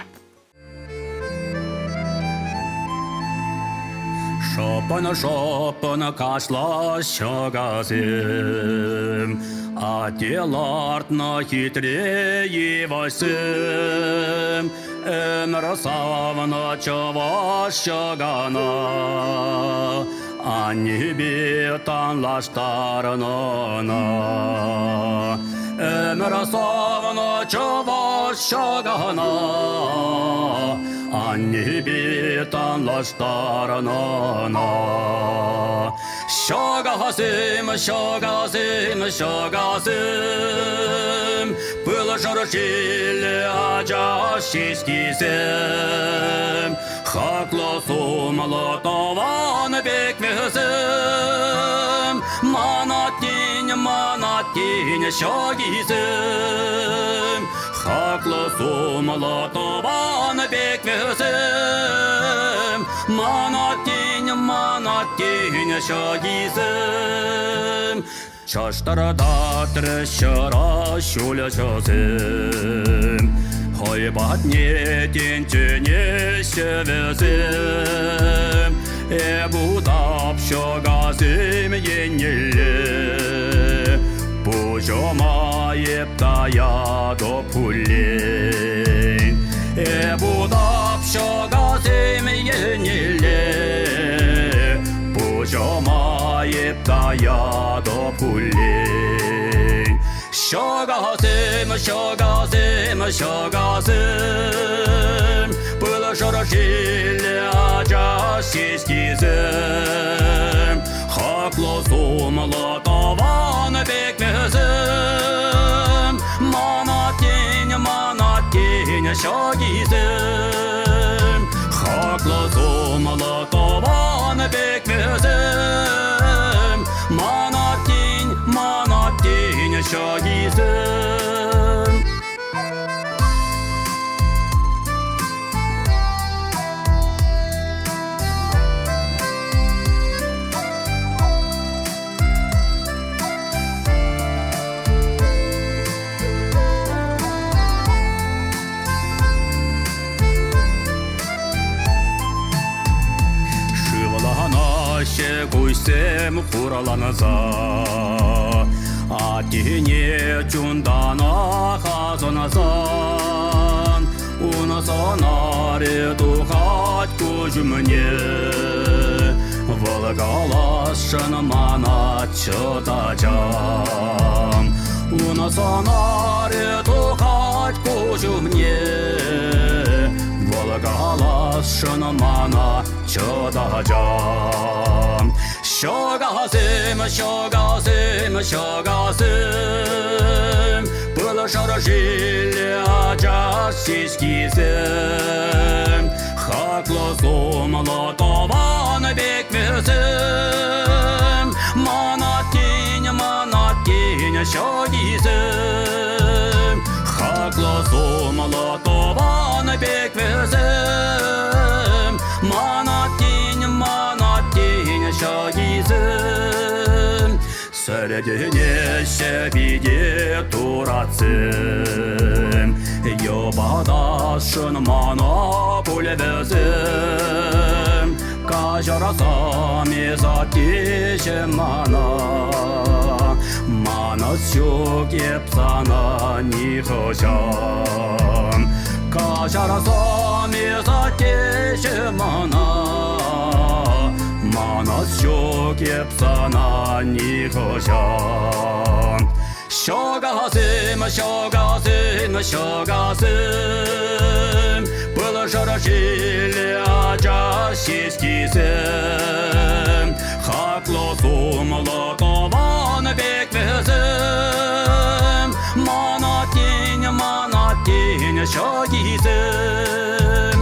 Шӑпӑн-шӑпӑн кашлаҫҫӗ касем, Атте лартнӑ хитре йывӑҫсем. Ӗмӗр савнӑ чӑваш ҫӑкана, Аннепе танлаштарнӑ ӑна. Ӗмӗр савнӑ чӑваш ҫӑкана, Аннепе танлаштарнӑ ӑна. Ҫӑкасем, ҫӑкасем, ҫӑкасем, Пыл шӑршиллӗ ача ҫеҫкисем. Хаклӑ сумлӑ тӑван пек вӗсем, Ман аттен, ман аттен ҫӑкисем. Хаклӑ сумлӑ тӑван пек вӗсем, Ман аттен, ман аттен ҫӑкисем. Чӑштӑртатрӗ ҫӑра ҫулҫӑсем, Хӑй патне тӗнченеҫҫӗ вӗсем. Эп утап ҫӑкасем еннелле, Пуҫӑма эп таятӑп хуллен. Эп утап ҫӑкасем еннелле, Пуҫӑма эп таятӑп хуллен. Ҫӑкасем, ҫӑкасем, ҫӑкасем, Пыл шӑршиллӗ ача ҫеҫкисем. Хаклӑ сумлӑ тӑван пек вӗсем, Ман аттен, ман аттен ҫӑкисем. Хаклӑ сумлӑ тӑван пек вӗсем, Ман аттен, ман аттен ҫӑкисем. Шывланаҫҫӗ куҫсем хураланса, Аттене чунтанах асӑнсан, Ун сӑнарӗ тухать куҫ умне. Вӑл каласшӑн мана чӑтачам. Ун сӑнарӗ тухать куҫ умне. Вӑл каласшӑн мана чӑтачам. Ҫӑкасем, ҫӑкасем, ҫӑкасем, Пыл шӑршиллӗ ача ҫеҫкисем. Хаклӑ сумлӑ тӑван пек вӗсем, Ман аттен, ман аттен ҫӑкисем. Хаклӑ сумлӑ тӑван пек вӗсем. Сӗртӗнеҫҫӗ пите туратсем, Йӑпатасшӑн мана пуль вӗсем. Каҫарсам эс аттеҫӗм мана, Манас ҫук эп сана нихӑҫан. Каҫарсам эс аттеҫӗм мана, Манас ҫук эп сана нихӑҫан. Ҫӑкасем, ҫӑкасем, ҫӑкасем, Пыл шӑршиллӗ ача ҫеҫкисем, Хаклӑ сумлӑ тӑван пек вӗсем, Ман аттен, ман аттен ҫӑкисем.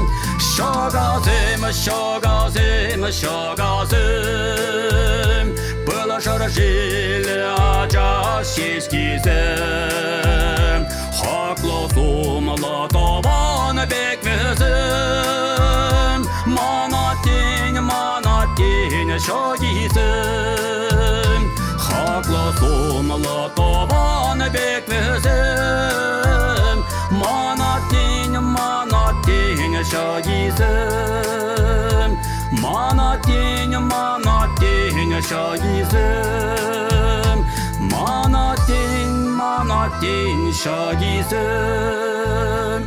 Ҫӑкасем, ҫӑкасем, ҫӑкасем, Пыл шӑршиллӗ ача ҫеҫкисем. Хаклӑ сумлӑ тӑван пек вӗсем, Ман аттен, ман аттен ҫӑкисем. Хаклӑ сумлӑ тӑван пек вӗсем, Ман аттен, ман аттен ҫӑкисем. Ман аттен, ман аттен ҫӑкисем. Ман аттен, ман аттен ҫӑкисем.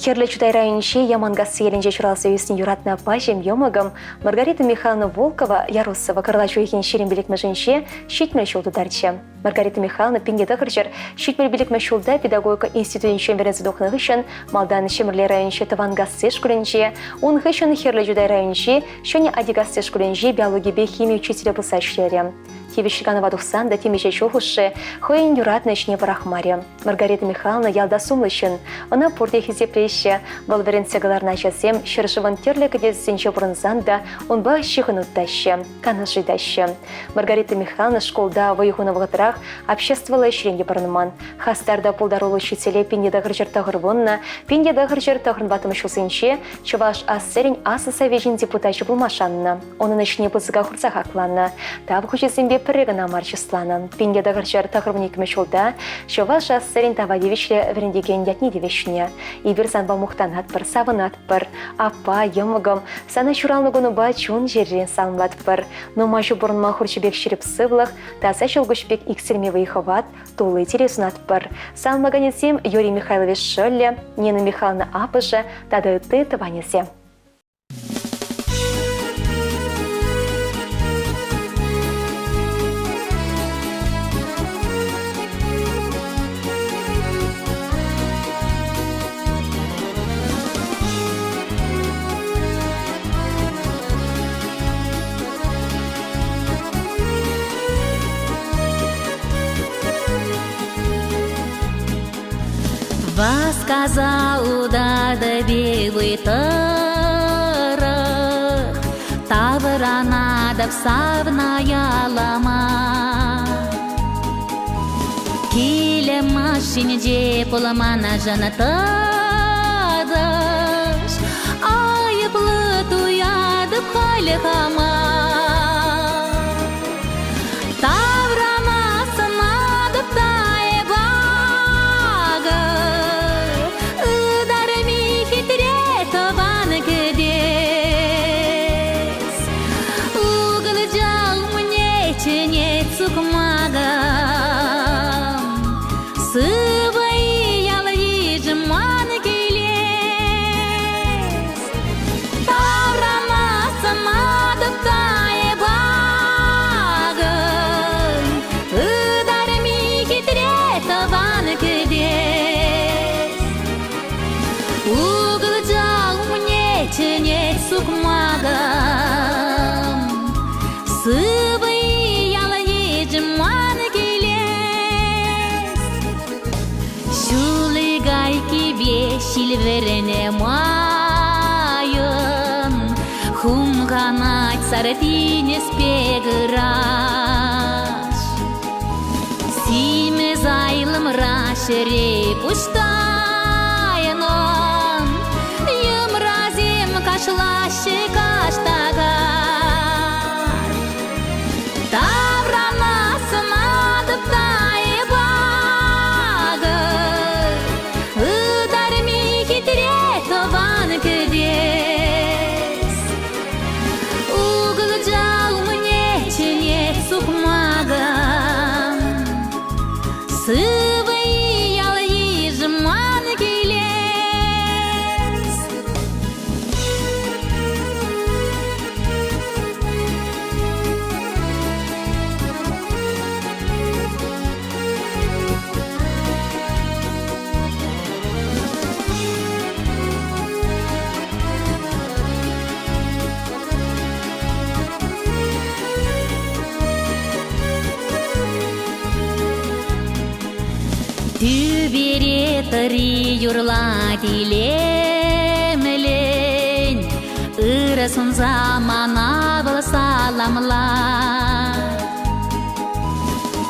Хӗрлӗ Чутай районӗнчи Яманкасси ялӗнче ҫуралса ӳснӗ юратнӑ аппаҫӑм, йӑмӑкӑм Маргарита Михайловна Волкова Ярусова кӑрлач уйӑхӗн 25-мӗшӗнче 70 ҫул тутарчӗ. Маргарита Михайловна 1975 ҫулта педагогика институтӗнчен вӗренсе тухнӑ хыҫҫӑн малтан Ҫӗмӗрле районӗнчи Тӑванкасси шкулӗнче, ун хыҫҫӑн Хӗрлӗ Чутай районӗнчи Ҫӗнӗ Атикасси шкулӗнче биологипе хими учителӗ пулса ӗҫлерӗ. Тивӗҫлӗ канӑва тухсан та темиҫе ҫул хушши хӑйӗн юратнӑ ӗҫне пӑрахмарӗ. Маргарита Михайловна ялта сумлӑ ҫын. Ӑна пурте хисеплеҫҫӗ. Вӑл вӗрентсе кӑларнӑ ачасем ҫӗршывӑн тӗрлӗ кӗтесӗсенче пурӑнсан та унпа ҫыхӑну тытаҫҫӗ, канаш ыйтаҫҫӗ. Маргарита Михайловна шкулта вӑй хунӑ вӑхӑтрах обществӑллӑ ӗҫрен те пӑрӑнман. Хастар та пултаруллӑ учителе 1990, 1994 ҫулсенче Чӑваш АССРӗн Аслӑ Совечӗн депутачӗ пулма шаннӑ. Унӑн ӗҫне пысӑка хурса хакланӑ. Тав хучӗсемпе пӗрре кӑна мар чысланӑ. 1992 ҫулта Чӑваш АССРӗн тава тивӗҫлӗ вӗрентекен ятне тивӗҫнӗ. Эпир санпа мухтанатпӑр, савӑнатпӑр. Аппа, йӑмӑкӑм, сана ҫуралнӑ кунупа чун-чӗререн саламлатпӑр. Нумай ҫул пурӑнма хурҫӑ пек ҫирӗп сывлӑх, таса ҫӑлкуҫ пек иксӗлми вӑй-хӑват, тулли тире сунатпӑр. Саламлаканӗсем Юрий Михайлович шӑллӗ, Нина Михайловна аппӑшӗ тата ытти тӑванӗсем. Васкаса утатӑп тӑрӑх, Тавранатӑп савна ялама. Киле машинче пулманшӑн тӑтӑш, Айӑплӑ туятӑп халь хама. Таврана сӑнатӑп та эп акӑ, Ытарми хитре тӑван кӗтес. Укӑлча умне чӗнет сукмакӑм, Сывӑ-и ял-йышӑм ман килес. Таврана сӑнатӑп та эп акӑ, Ытарми хитре тӑван кӗтес. Укӑлча умне чӗнет сукмакӑм, Сывӑ-и ял-йышӑм ман килес. Ҫулӗ кайкипе ҫил вӗренӗ майӑн Хумханать сар тинӗс пек ыраш. Симӗс айлӑмра ҫӗре пуҫтайнӑн Йӑмрасем кашлаҫҫӗ. Тӳпере тӑри юрлать илемлӗн, Ырӑ сунса мана вӑл саламлать.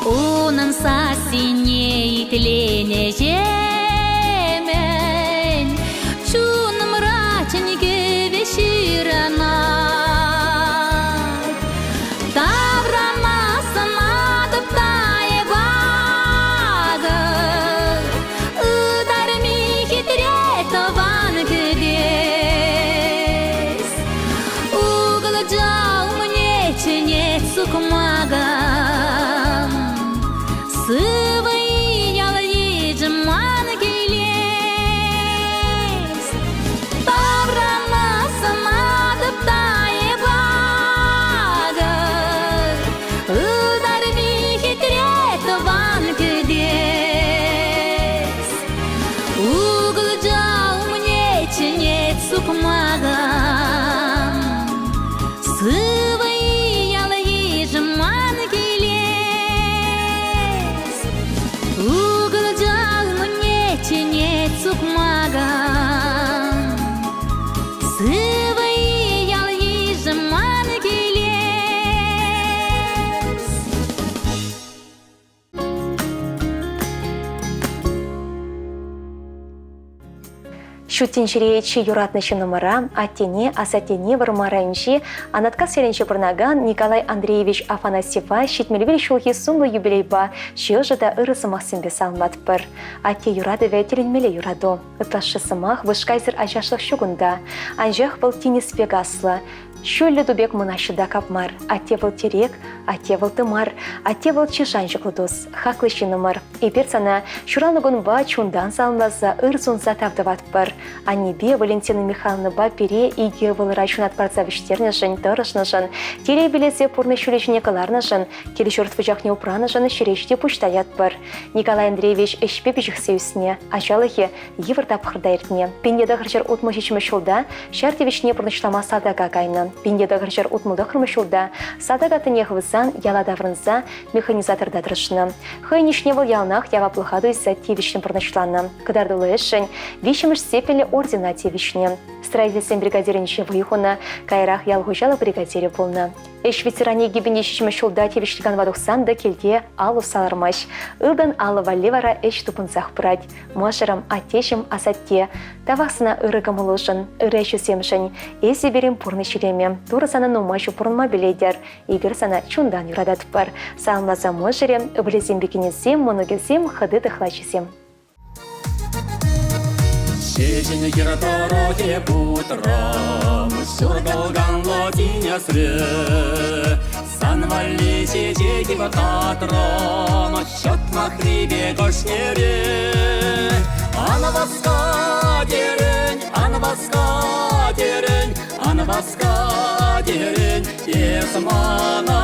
Унӑн сассине итленӗҫемӗн чунӑмра чӗнкӗве ҫырӑнать. Таврана сӑнатӑп та эп акӑ, ытарми хитре тӑван кӗтес. Укӑлча умне чӗнет сукмакӑм, сывӑ-и ял-йышӑм ман килес. Таврана сӑнатӑп та эп акӑ, ытарми хитре тӑван кӗтес. Укӑлча умне чӗнет сукмакӑм, сывӑ-и ял-йышӑм ман килес. Укӑлча умне чӗнет сукмакӑм, сывӑ-и ял-йышӑм ман килес. Ҫут тӗнчере чи юратнӑ ҫыннӑмӑра, аттене, асаттене Вӑрмар районӗнчи Анаткас ялӗнче пурӑнакан Николай Андреевич Афанасьева 71 ҫулхи сумлӑ юбилейпа чи ӑшӑ та ырӑ сӑмахсемпе саламлатпӑр. Атте юратӑвӗ тӗлӗнмелле юрату. Ытлашши сӑмах вышкайсӑр ачашлӑх ҫук унта. Анчах вӑл тинӗс пек аслӑ. Ҫӳллӗ ту пек мӑнаҫлӑ та капмар. Атте вӑл тӗрек, атте вӑл тымар, атте вӑл чи шанчӑклӑ тус, хаклӑ ҫыннӑмӑр. Эпир сана ҫуралнӑ кунпа чунтан саламласа ыр сунса тав тӑватпӑр. Аннепе Валентина Михайловнӑпа пире икӗ ывӑлра ҫунат парса вӗҫтернӗшӗн, тӑрӑшнӑшӑн, телей пилесе пурнӑҫ ҫулӗ ҫине кӑларнӑшӑн, кил-ҫурт вучахне упранӑшӑн ҫӗре ҫити пуҫ таятпӑр. Николай Андреевич ӗҫпе пиҫӗхсе ӳснӗ, ачалӑхӗ йывӑр тапхӑрта иртнӗ. 1967 ҫулта ҫар тивӗҫне пурнӑҫлама салтака кайнӑ. 1969 ҫулта салтак аттине хывсан яла таврӑнса механизаторта тӑрӑшнӑ. Хӑйӗн ӗҫне вӑл яланах яваплӑха туйса тивӗҫлӗн пурнӑҫланӑ. Кӑтартуллӑ ӗҫшӗн виҫҫӗмӗш степеньлӗ ордена тивӗҫнӗ. Строительсен бригадирӗнче вӑй хунӑ, каярах ял хуҫалӑх бригадирӗ пулнӑ. Ӗҫ ветеранӗ 2007 ҫулта тивӗҫлӗ канӑва тухсан та килте ал усса лармасть. Ылтӑн алӑ валли вара ӗҫ тупӑнсах пырать. Мӑшӑрӑм, аттеҫӗм, асатте, тавах сана ырӑ кӑмӑлушӑн, ырӑ ӗҫӳсемшӗн. Эсӗ пирӗн пурнӑҫ илемӗ. Турӑ сана нумай ҫул пурӑнма пилетӗр. Эпир сана чунтан юрататпӑр. Саламласа мӑшӑрӗ, ывӑлӗсемпе кинӗсем, мӑнукӗсем, хӑти тӑхлачисем. Ҫеҫен хир тӑрӑхӗ путрӑм, ҫуртӑлканлӑ тинӗсре. Сан валли чечек татрӑм, ҫӑтмахри пек ӑшнере. Ан васка терӗн, ан васка терӗн, ан васка терӗн, эс мана.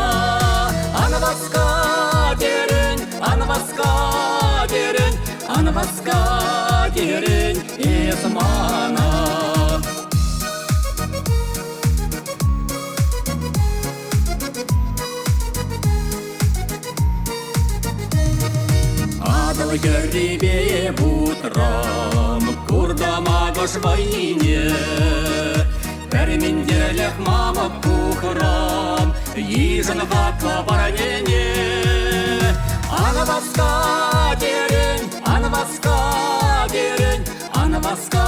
Ан васка терӗн, ан васка терӗн, ан васка терӗн, эс мана. Атӑл хӗррипе путрӑм, куртӑм акӑш вӑйне. Пӗр минтерлӗх мамӑк пухрӑм, йышӑн хаклӑ парнене. Ан васка терӗн, ан васка терӗн, ан васка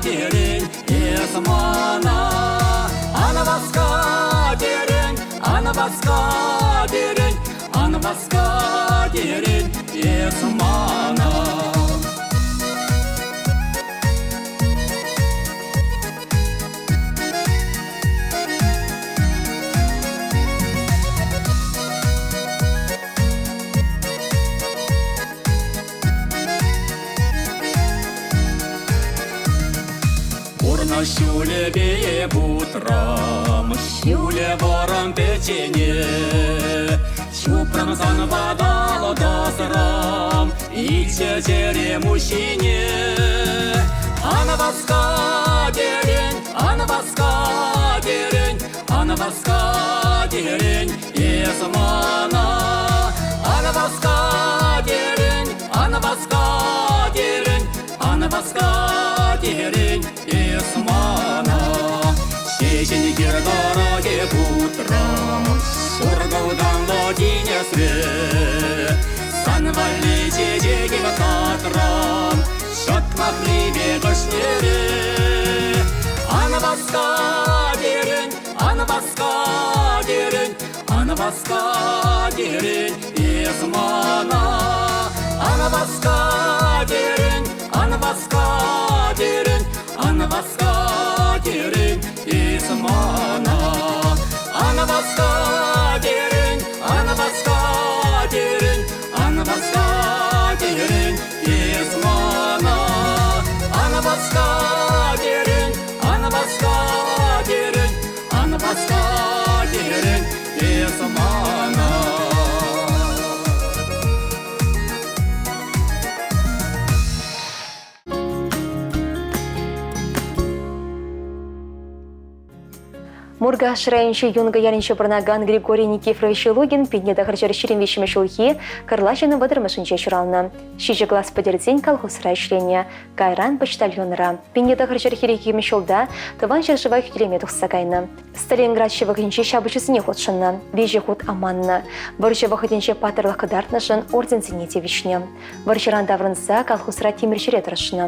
терӗн, эс мана. Ан васка терӗн, ан васка терӗн, ан васка терӗн, эс мана. Пурнӑҫ ҫулӗпе путрӑм, ҫулӗ вӑрӑм пӗччене. Ҫупрӑм сан ватӑлтӑсрӑм, илчӗ чӗрем уҫҫине. Ан васка терӗн, ан васка терӗн, ан васка терӗн, эс мана. Ан васка терӗн, ан васка. васка терӗн, ан васка терӗн эс мана. Ҫеҫен хир тӑрӑхӗ путрӑм, шуркӑлтанлӑ тинӗсре. Сан валли чечеке татрӑм, ҫӑтмахри пек ӑшнере. Ан васка терӗн, ан васка терӗн, ан васка терӗн эс мана. Ан васка терӗн, ан васка терӗн, ан васка терӗн эс мана. Ан васка терӗн, ан васка терӗн, ан васка терӗн эс мана. Ан васка терӗн, ан васка терӗн, ан васка терӗн эс мана. Муркаш районӗнчи Юнкӑ ялӗнче пурӑнакан Григорий Никифорович Лугин 1923 ҫулхи Кӑрлачӑн вӑтӑрмӗшӗнче ҫуралнӑ. Ҫичӗ класс пӗтерсен колхозра ӗҫленӗ, кайран почтальонра. 1942 ҫулта тӑван ҫӗршыва хӳтӗлеме тухса кайнӑ. Сталинград ҫывӑхӗнчи ҫапӑҫусене хутшӑннӑ, виҫӗ хут аманнӑ. Вӑрҫӑ вӑхӑтӗнче паттӑрлӑх кӑтартнӑшӑн орденсене тивӗҫнӗ. Вӑрҫӑран таврӑнса колхозра тимӗрҫӗре тӑрӑшнӑ.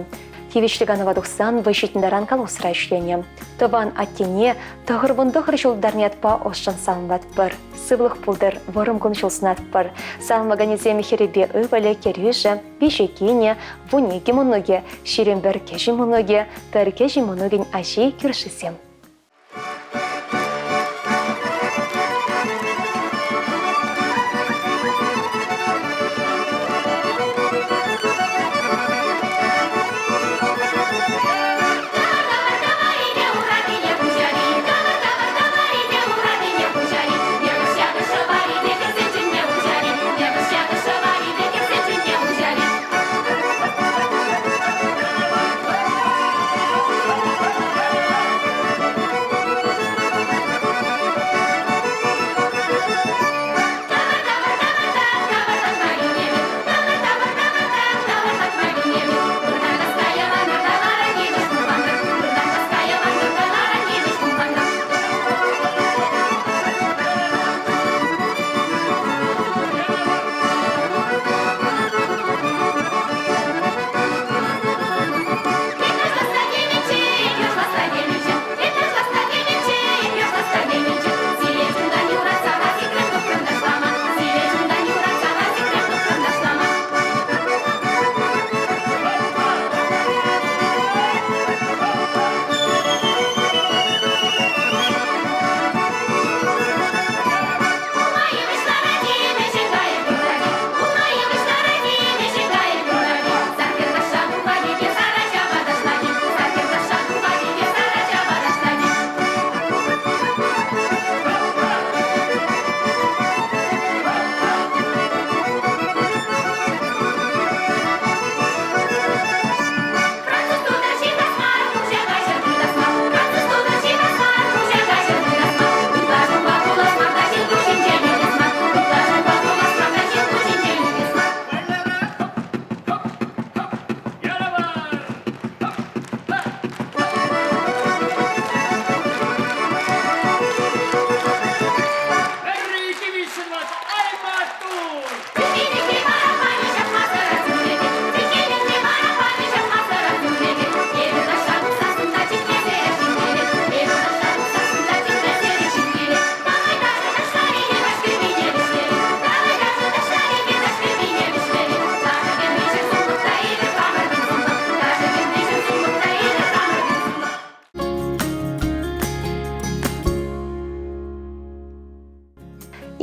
Тивӗҫлӗ канӑва тухсан вӑй ҫитнӗ таран колхозра ӗҫленӗ. Тӑван аттене 99 ҫул тултарнӑ ятпа ӑшшӑн саламлатпӑр. Сывлӑх пултӑр, вӑрӑм кун-ҫул сунатпӑр. Саламлаканӗсем хӗрӗпе ывӑлӗ, кӗрӳшӗ, виҫӗ кинӗ, 12 мӑнукӗ, 21 кӗҫӗн мӑнукӗ, пӗр кӗҫӗн мӑнукӗн ачи, кӳршисем.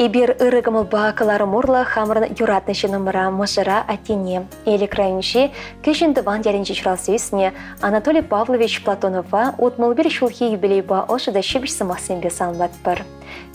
Эпир ырӑ кӑмӑлпа кӑларӑм урлӑ хамӑрӑн юратнӑ ҫыннӑмӑра, мӑшӑра, аттене, Элӗк районӗнчи Кӗҫӗн Тӑван ялӗнче ҫуралса ӳснӗ Анатолий Павлович Платонова 61 ҫулхи юбилейпа ӑшӑ та ҫепӗҫ сӑмахсемпе саламлатпӑр.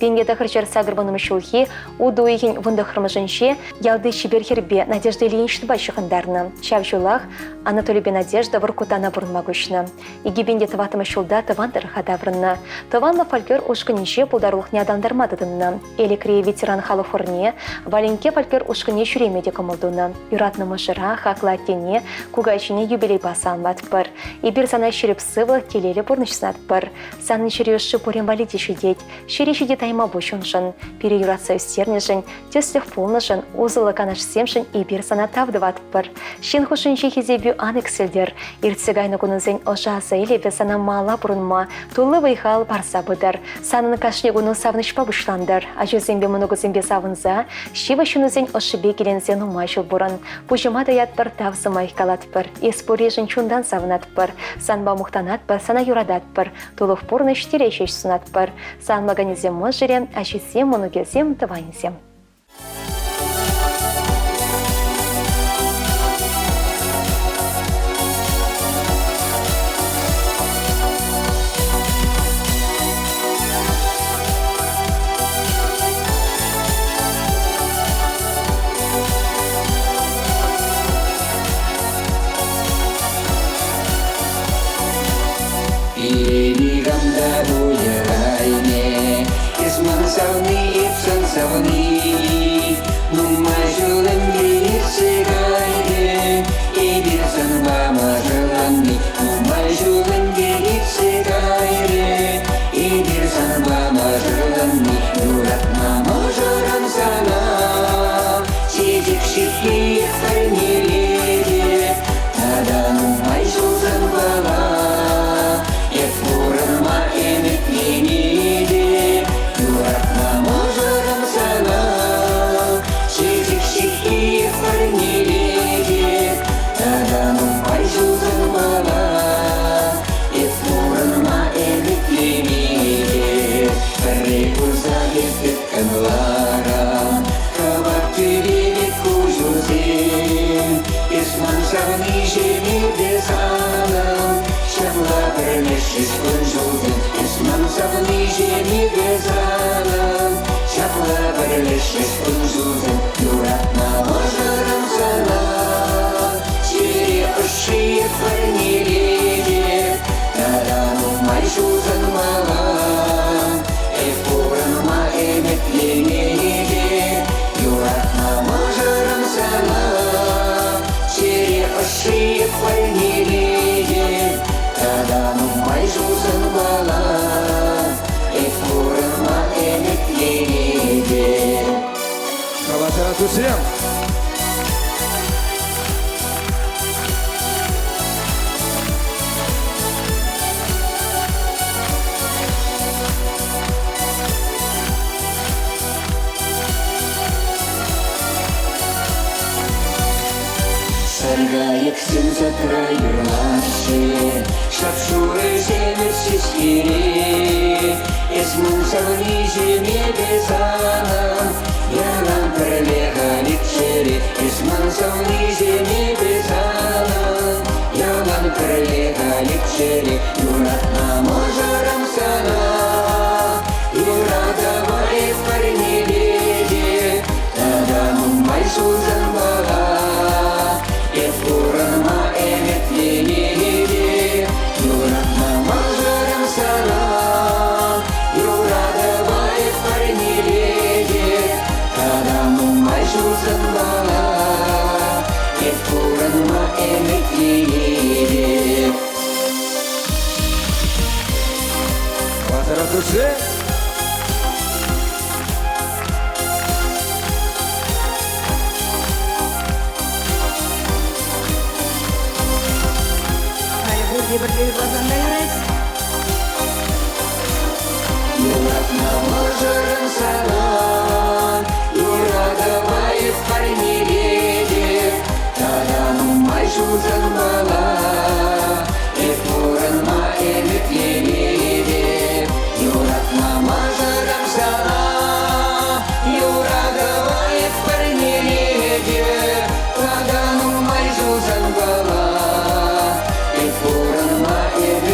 1980 ҫулхи утӑ уйӑхӗн вунтӑххӑрмӗшӗнче ялти чипер хӗрпе Надежда Ильиничнӑпа ҫыхӑнтарнӑ. Ҫав ҫулах Анатолипе Надежда Воркутана пурӑнма куҫнӑ. 2004 ҫулта тӑван тӑрӑха таврӑннӑ. Тӑванлӑ фольклор ушкӑнӗнче пултарулӑхне аталантарма тытӑннӑ. Элӗкри ветеран халӑх хорне, Валенке фольклор ушкӑнне ҫӳреме те кӑмӑл тунӑ. Юратнӑ мӑшӑра, хаклӑ аттене, кукаҫине юбилейпа саламлатпӑр. Эпир сана ҫирӗп сывлӑх, телейлӗ пурнӑҫ сунатпӑр. Санӑн чӗрӳ ӑшши пурин валли те ҫитет. Ҫӗре ҫити тайма пуҫ уншӑн. Пире юратса ӳстернӗшӗн, тӗслӗх пулнӑшӑн, усӑллӑ канашсемшӗн эпир сана тав тӑватпӑр. Ҫын хушшинчи хисепӳ ан иксӗлтӗр. Иртсе кайнӑ кунусен ӑшӑ аса илӗвӗ сана мала пурӑнма, тулли вӑй-хал парса пытӑр. Санӑн кашни куну савӑнӑҫпа пуҫлантӑр. Ачусемпе мӑнукусемпе савӑнса, ҫывӑх ҫыннусен ӑшшипе киленсе нумай ҫул пурӑн. Пуҫӑма таятпӑр, тав сӑмах калатпӑр. Эс пурришӗн чунтан савӑнатпӑр. Санпа мухтанатпӑр, сана юрататпӑр. Тулӑх пурнӑҫ тире ҫеҫ сунатпӑр. Саламлаканӗсем мӑшӑрӗ, ачисем, мӑнукӗсем, тӑванӗсем. Пире никам та пулӗ Эс ман савни, эп сан савни. Нумай ҫул ӗнтӗ иртсе кайрӗ, Эпир санпа мӑшӑрланни. Нумай ҫул ӗнтӗ иртсе кайрӗ, Эпир санпа мӑшӑрланни. Юратма мӑшӑрӑм сана, Чечек ҫыххи парнелетӗп. Тата нумай ҫул санпала Эп пурӑнма ӗмӗтленетӗп. Юратнӑ мӑшӑрӑм сана Чечек ҫыххи парнелетӗп. Тата нумай ҫул санпала Эп пурӑнма ӗмӗтленетӗп. Пӗрре курса эп тыткӑнларӑм Кӑвак тӳпе пек куҫусем. Эс ман савниҫӗм эпӗ санӑн, Ҫапла пӗрлешрӗҫ кун-ҫулсем. Эс ман савниҫӗм эпӗ санӑн, Ҫапла пӗрлешрӗҫ кун-ҫулсем. Юратнӑ мӑшӑрӑм сана, Чӗре ӑшши парнелетӗп. Тата нумай ҫулсан мала, Эп пурӑнма ӗмӗтленетӗп. Юратнӑ мӑшӑрӑм сана, Чӗре ӑшши парнелетӗп. Тата нумай ҫулсан мала, Эп пурӑнма ӗмӗтленетӗп. Калаҫара туссем! Саркайӑксем садра юрлаҫҫӗ, Шап-шурӑ ҫемӗҫ ҫеҫкере. Эс ман савниҫӗм, эпӗ санӑн, Ялан пӗрле халиччӗре. Эс ман савниҫӗм, эпӗ санӑн, Ялан пӗрле халиччӗре. Юратнӑ мӑшӑрӑм сана, Юратӑва эп парнелетӗп. Тата нумай ҫултанпала Эп пурӑнма ӗмӗтленетӗп. Юратнӑ мӑшӑрӑм сана, Юратӑва эп парнелетӗп. Тата нумай ҫултанпала Эп пурӑнма ӗмӗтленетӗп. Хватера души! Халӗ пурте пӗрле юрласан та юрать. Юратнӑ мӑшӑрӑм сана, Юратӑва эп парнелетӗп. Тата нумай ҫултанпала Эп пурӑнма ӗмӗтленетӗп. Юратнӑ мӑшӑрӑм сана, Юратӑва эп парнелетӗп. Тата нумай ҫултанпала Эп пурӑнма ӗмӗтленетӗп.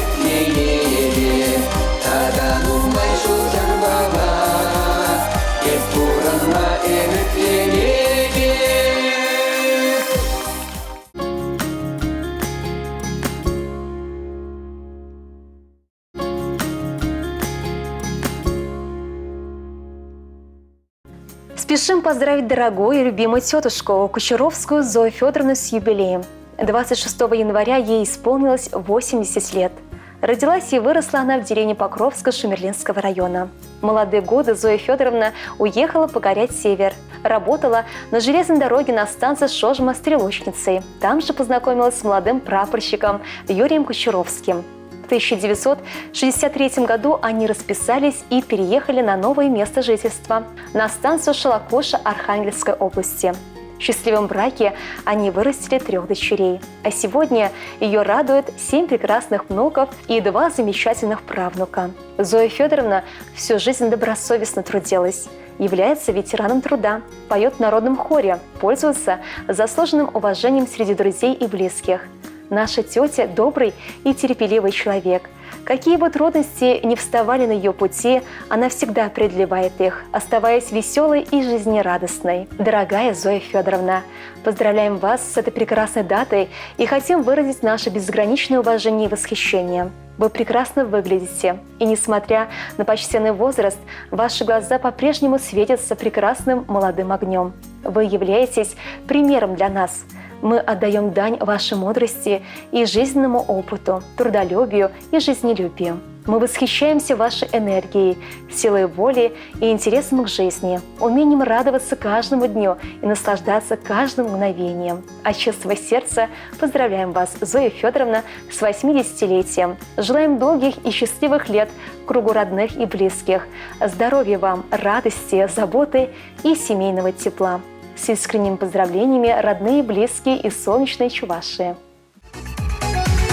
Спешим поздравить дорогую и любимую тетушку Кучеровскую Зою Федоровну с юбилеем. 26 января ей исполнилось 80 лет. Родилась и выросла она в деревне Покровска Шумерлинского района. В молодые годы Зоя Федоровна уехала покорять север. Работала на железной дороге на станции Шожма стрелочницей. Там же познакомилась с молодым прапорщиком Юрием Кучеровским. В 1963 году они расписались и переехали на новое место жительства – на станцию Шалакоша Архангельской области. В счастливом браке они вырастили трех дочерей. А сегодня ее радует семь прекрасных внуков и два замечательных правнука. Зоя Федоровна всю жизнь добросовестно трудилась является ветераном труда, поет в народном хоре, пользуется заслуженным уважением среди друзей и близких. Наша тетя – добрый и терпеливый человек. Какие бы трудности не вставали на ее пути, она всегда преодолевает их, оставаясь веселой и жизнерадостной. Дорогая Зоя Федоровна, поздравляем вас с этой прекрасной датой и хотим выразить наше безграничное уважение и восхищение. Вы прекрасно выглядите, и несмотря на почтенный возраст, ваши глаза по-прежнему светятся прекрасным молодым огнем. Вы являетесь примером для нас – мы отдаем дань вашей мудрости и жизненному опыту, трудолюбию и жизнелюбию. Мы восхищаемся вашей энергией, силой воли и интересом к жизни, умением радоваться каждому дню и наслаждаться каждым мгновением. От чистого сердца поздравляем вас, Зоя Федоровна, с 80-летием. Желаем долгих и счастливых лет кругу родных и близких. Здоровья вам, радости, заботы и семейного тепла. С искренними поздравлениями, родные, близкие и солнечные Чувашии.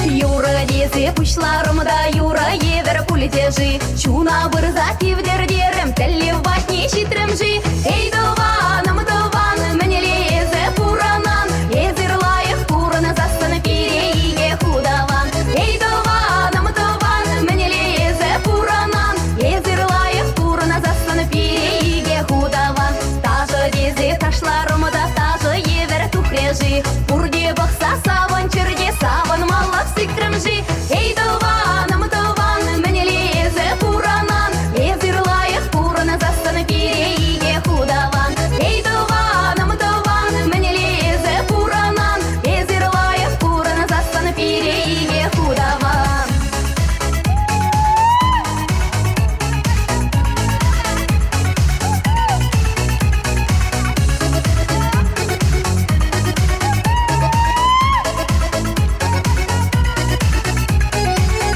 Юрӑ тесе пуҫларӑм та юрӑ евӗр пулчӗ-ши? Чуна пырса тивтертерӗм, тӗллев патне ҫитрӗм-ши? Эй, тӑванӑм, тӑван, мӗнле эсӗ пурӑнан? Эсир лайӑх пурӑнсассӑн пире икӗ хутаван. Эй, тӑванӑм, тӑван, мӗнле эсӗ пурӑнан? Эсир лайӑх пурӑнсассӑн пире икӗ хутаван. Ташӑ тесе ташларӑм та ташӑ евӗр тухрӗ-ши? Пурте пӑхса савӑнчӑр те савӑнмаллах сикрӗм-ши? Эй, тӑванӑм, тӑван, мӗнле эсӗ пурӑнан? Эсир лайӑх пурӑнсассӑн пире икӗ хутаван. Эй, тӑванӑм, тӑван, мӗнле эсӗ пурӑнан? Эсир лайӑх пурӑнсассӑн пире икӗ хутаван.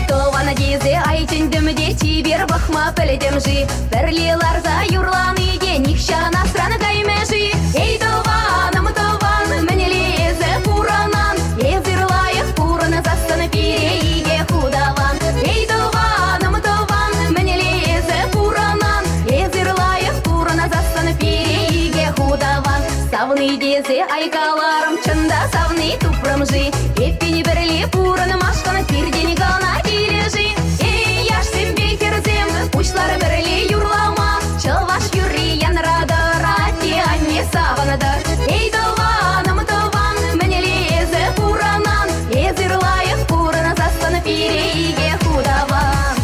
Тӑван тесе ай чӗнтӗм те чипер пӑхма пӗлтӗм-ши? Пӗрле ларса юрлани те нихҫан асран каймӗ-ши? Эй, тӑванӑм, тӑван, мӗнле эсӗ пурӑнан? Эсир лайӑх пурӑнсассӑн пире икӗ хутаван. Эй, тӑванӑм, тӑван, мӗнле эсӗ пурӑнан? Эсир лайӑх пурӑнсассӑн пире икӗ хутаван. Савни тесе ай каларӑм, чӑн та савни тупрӑм-ши? Эппин пӗрле пурӑнмашкӑн пиртен кӑна килӗ-ши? Эй, яшсемпе хӗрсем, пуҫлар пӗрле юрлама, чӑваш юрри янратӑр, атте-анне савӑнтӑр. Эй, тӑванӑм, тӑван, мӗнле эсӗ пурӑнан? Эсир лайӑх пурӑнсассӑн пире икӗ хутаван.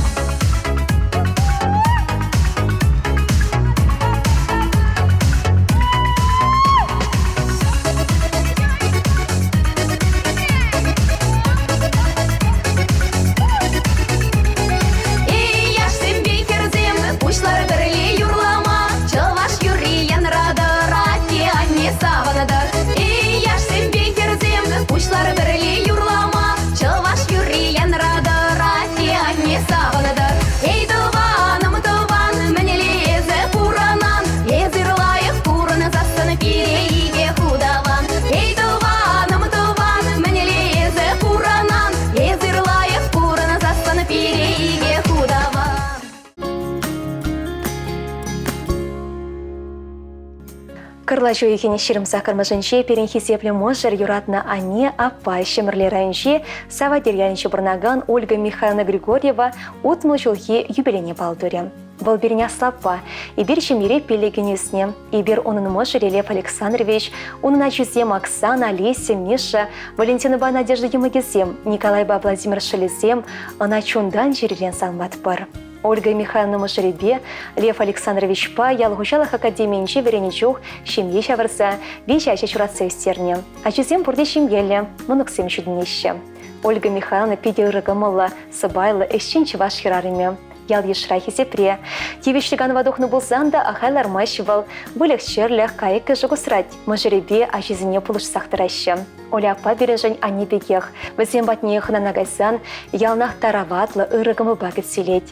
Эй, яшсемпе хӗрсем, пуҫлар пӗрле юрлама, чӑваш юрри янратӑр, атте-анне савӑнтӑр. Эй, яшсемпе хӗрсем, пуҫлар пӗрле юрлама, чӑваш юрри янратӑр, атте-анне савӑнтӑр. Эй, тӑванӑм, тӑван, мӗнле эсӗ пурӑнан? Эсир лайӑх пурӑнсассӑн пире икӗ хутаван. Эй, тӑванӑм, тӑван, мӗнле эсӗ пурӑнан? Эсир лайӑх пурӑнсассӑн пире икӗ хутаван. Кӑрлач уйӑхӗн 28-мӗшӗнче пирӗн хисеплӗ мӑшӑр юратнӑ анне аппа Ҫӗмӗрле районӗнчи Саватер ялӗнче пурӑнакан Ольга Михайловна Григорьева 60 ҫулхи юбилейне паллӑ турӗ. Вӑл пирӗн аслӑ аппа. Эпир ҫемьере пиллӗкӗн ӳснӗ. Эпир унӑн мӑшӑрӗ Лев Александрович, унӑн ачисем Оксана, Олеся, Миша, Валентинӑпа Надежда йӑмӑкӗсем, Николайпа Владимир шӑллӗсем ӑна чунтан-чӗререн саламлатпӑр. Ольга Михайловна мӑшӑрӗпе Лев Александровичпа ял хуҫалӑх академийӗнче вӗреннӗ чух ҫемье ҫавӑрса виҫӗ ача ҫуратса ӳстернӗ. Ачисем пурте ҫемьеллӗ, мӑнуксем ҫитӗнеҫҫӗ. Ольга Михайловна питӗ ырӑ кӑмӑллӑ, сӑпайлӑ, ӗҫчен чӑваш хӗрарӑмӗ. Ял-йышра хисепре. Тивӗҫлӗ канӑва тухнӑ пулсан та ахаль лармасть вӑл. Выльӑх-чӗрлӗх, кайӑк-кӗшӗк усрать. Мӑшӑрӗпе ачисене пулӑшсах тӑраҫҫӗ. Оля аппа пирӗншӗн анне пекех. Вӗсем патне хӑнана кайсан яланах тараватлӑ, ырӑ кӑмӑлпа кӗтсе илет.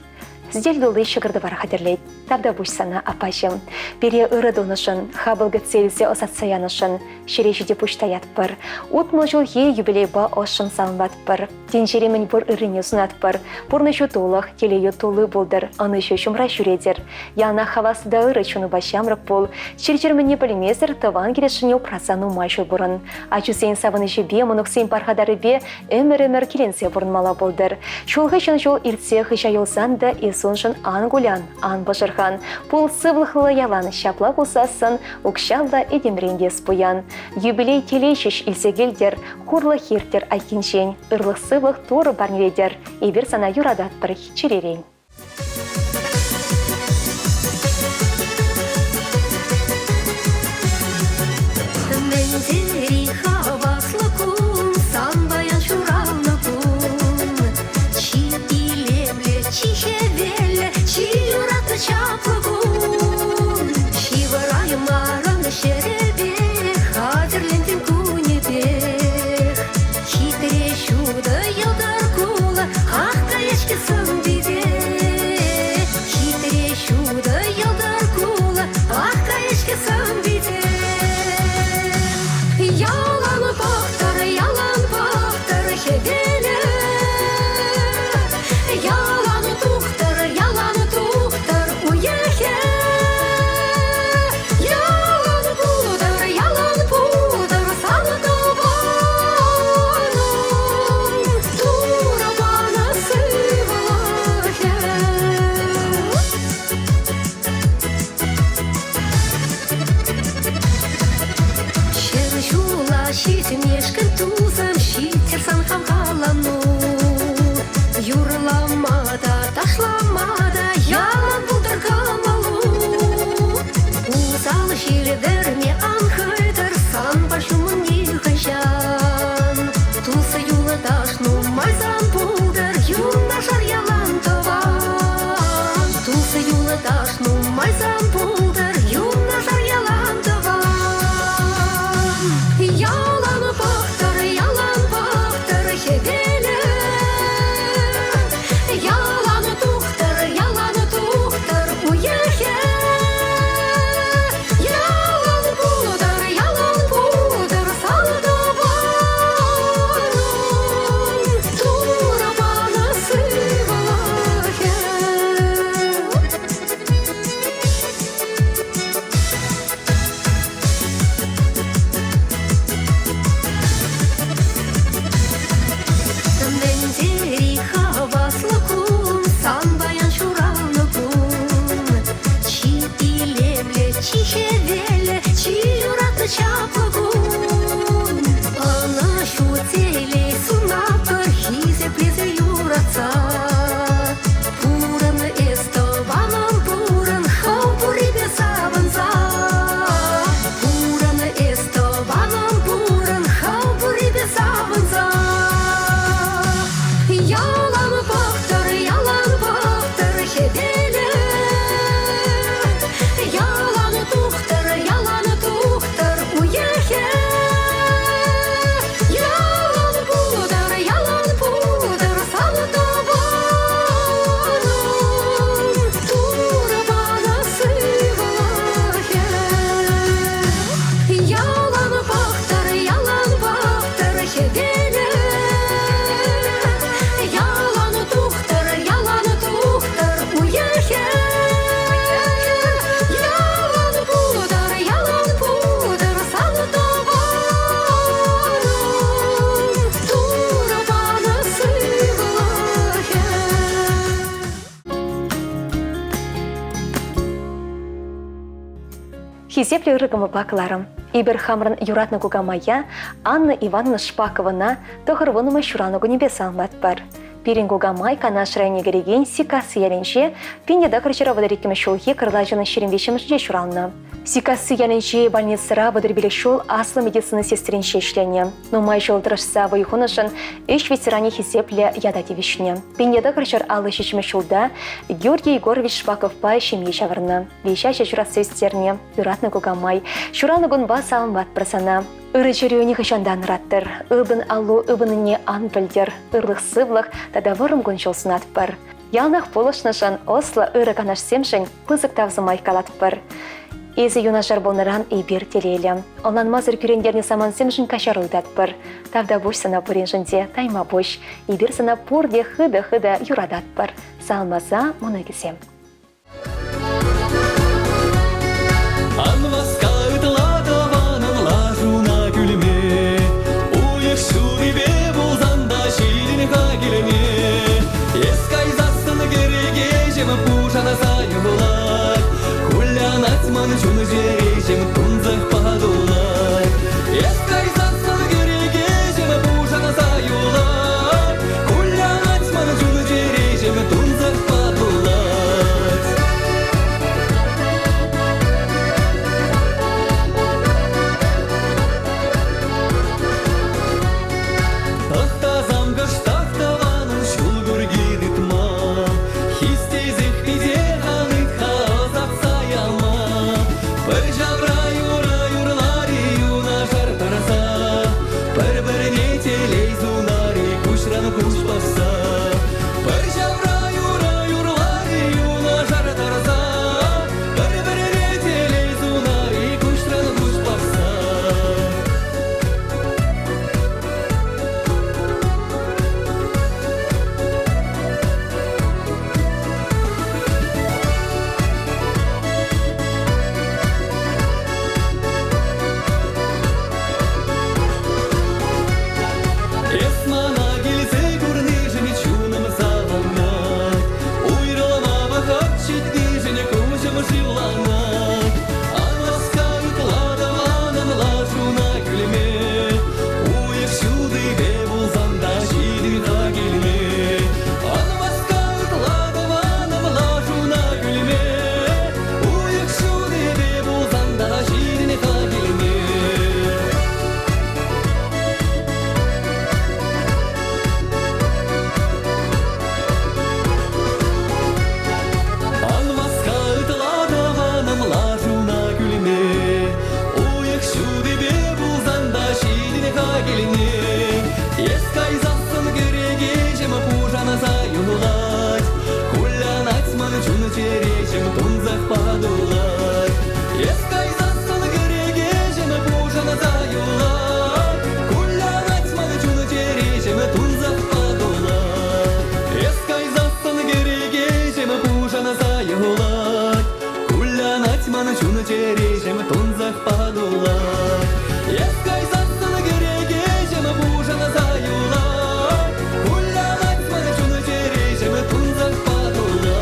Сӗтел тулли ҫӑкӑр-тӑвар хатӗрлет. Тавтапуҫ сана, аппаҫӑм. Пире ырӑ тунӑшӑн, хапӑл кӗтсе илсе ӑсатса янӑшӑн ҫӗре ҫити пуҫ таятпӑр. 60 ҫулхи юбилейпа ӑшшӑн саламлатпӑр. Тӗнчери мӗнпур ыррине сунатпӑр. Пурнӑҫу тулӑх, телейӳ тулли пултӑр, ӑнӑҫу ҫумра ҫӳретӗр. Яланах хаваслӑ та ырӑ чунупа ҫамрӑк пул. Чир-чӗр мӗнне пӗлмесӗр тӑван килӗшне упраса нумай ҫул пурӑн. Ачусен савӑнӑҫӗпе, мӑнуксен пархатарӗпе ӗмӗр-ӗмӗр киленсе пурӑнмалла пултӑр. Ҫул хыҫҫӑн ҫул иртсе хыҫа юлсан та эс уншӑн ан кулян, ан пӑшӑрхан. Пул сывлӑхлӑ ялан, ҫапла пулсассӑн укҫаллӑ этемрен те эс пуян. Юбилей телей ҫеҫ илсе килтӗр, хурлӑх ирттӗр айккинчен, ырлӑх-сывлӑх Турӑ парнелетӗр. Эпир сана юрататпӑр чӗререн. Мӗн тери хаваслӑ кун, сан паян ҫуралнӑ кун. Чи илемлӗ, чи хӗвеллӗ, чи юратнӑ чаплӑ кун. Ҫывӑраймарӑн ҫӗрӗпе, хатӗрлентӗн кунӗпех. Хитре ҫутӑ йӑлтӑр кулӑ, ах каяҫкӗ сӑн-пите. Хитре ҫутӑ йӑлтӑр кулӑ, ах каяҫкӗ сӑн-пите. Ялан пӑхтӑр, ялан пӑхтӑр хӗвелӗ. Ялан тухтӑр, ялан тухтӑр уйӑхӗ. Ялан пултӑр, ялан пултӑр сан тӑванӑм, Турӑ панӑ сывлӑхӗ. Ҫӗр ҫула ҫитмешкӗн тусӑм ҫиттӗр сан хавхалану. Юрлама та, ташлама та ялан пултӑр кӑмӑлу. Усал ҫил вӗрме ан хӑйтӑр санпа ҫумӑн нихӑҫан. Тус юлташ нумай сан пултӑр, юнашар ялан тӑван. Тус юлташ нумай сан пултӑр, юнашар ялан тӑван. Ялан пӑхтӑр, ялан пӑхтӑр хӗвелӗ. Ялан тухтӑр, ялан тухтӑр уйӑхӗ. Ялан пултӑр, ялан пултӑр сан тӑванӑм, Турӑ панӑ сывлӑхӗ. Мӗн тери хаваслӑ кун, сан паян ҫуралнӑ кун. Чи илемлӗ, чи хӗвеллӗ, чи юратнӑ чаплӑ кун. Ӑнӑҫу, телей сунатпӑр хисеплесе юратса. Пурӑн эс, тӑванӑм, пурӑн, хӑв пуррипе савӑнса. Пурӑн эс, тӑванӑм, пурӑн, хӑв пуррипе савӑнса. Ялан пӑхтӑр, ялан пӑхтӑр хӗвелӗ. Ялан тухтӑр, ялан тухтӑр уйӑхӗ. Ялан пултӑр, ялан пултӑр сан тӑванӑм, Турӑ панӑ сывлӑхӗ. Ялан пӑхтӑр, ялан пӑхтӑр хӗвелӗ. Ялан тухтӑр, ялан тухтӑр уйӑхӗ. Ялан пултӑр, ялан пултӑр сан тӑванӑм, Турӑ панӑ сывлӑхӗ. Хисеплӗ ырӑ кӑмӑлпа кӑларӑм. Эпир хамӑрӑн юратнӑ кукамая Анна Ивановна Шпаковӑна 90-мӗш ҫуралнӑ кунӗпе саламлатпӑр. Пирӗн кукамай Канаш районне кӗрекен Сиккасси ялӗнче 1932 ҫулхи кӑрлачӑн 23-мӗшӗнче ҫуралнӑ. Сиккасси ялӗнчи больницӑра 35 ҫул аслӑ медицина сестринче ӗҫленӗ. Нумай ҫул тӑрӑшса вӑй хунӑшӑн ӗҫ ветеранӗ хисеплӗ ята тивӗҫнӗ. 1957 ҫулта Георгий Егорович Шпаковпа ҫемье ҫавӑрнӑ. Виҫ ача ҫуратса ӳстернӗ. Юратнӑ кукамай, ҫуралнӑ кунпа саламлатпӑр сана. Ырӑ чӗрӳ нихӑҫан та анраттӑр. Ылтӑн аллу ывӑннине ан пӗлтер. Ырлӑх-сывлӑх тата вӑрӑм кун-ҫул сунатпӑр. Яланах пулӑшнӑшӑн, ӑслӑ, ырӑ канашсемшӗн пысӑк тав сӑмах калатпӑр. Эсӗ юнашар пулнӑран эпир телейлӗ. Ӑнланмасӑр кӳрентернӗ самантсемшӗн каҫару ыйтатпӑр. Тавтапуҫ сана пуриншӗн те, тайма пуҫ. Эпир сана пурте хытӑ-хытӑ юрататпӑр. Салмаса мӑнукӗсем. Ан васка ытла тӑванӑм лашуна кӳлме. Уйӑх ҫутипе пулсан та ҫитӗн-ха килне. Эс кайсассӑн кӗрекеҫӗм пушанса юлать. Кулянать ман чун-чӗреҫӗм тунсӑхпа тулать. Эс кайсассӑн кӗрекеҫӗм пушанса юлать. Кулянать ман чун-чӗреҫӗм тунсӑхпа тулать. Тӑхтасам кӑштах тӑванӑм ҫул курки тытма, Хистесех питех ан ыйт-ха ӑсатса яма. Пӗр ҫавра юрӑ юрлар-и юнашар тӑрса, Пӗр-пӗрне телей сунар-и куҫран куҫ пӑхса. Пӗр ҫавра юрӑ юрлар-и юнашар тӑрса, Пӗр-пӗрне телей сунар-и куҫран куҫ пӑхса. Эс мана килсе курнишӗн чунӑм савӑнать, Уйрӑлма вӑхӑт ҫитнишӗн куҫӑм шывланать. Ан васка ытла тӑванӑм лашуна кӳлме, Уйӑх ҫутипе пулсан та ҫитӗ-ха килме. Ан васка ытла тӑванӑм лашуна кӳлме, Уйӑх ҫутипе пулсан та ҫитӗ-ха килме. Ан васка ытла тӑванӑм лашуна кӳлме, Уйӑх ҫутипе пулсан та ҫитӗн-ха килне. Эс кайсассӑн кӗрекеҫӗм пушанса юлать, Кулянать ман чун-чӗреҫӗм тунсӑхпа тулать. Эс кайсассӑн кӗрекеҫӗм пушанса юлать, Кулянать ман чун-чӗреҫӗм тунсӑхпа тулать. Эс кайсассӑн кӗрекеҫӗм пушанса юлать, Кулянать ман чун-чӗреҫӗм тунсӑхпа тулать. Эс кайсассӑн кӗрекеҫӗм пушанса юлать, Кулянать ман чун-чӗреҫӗм тунсӑхпа тулать.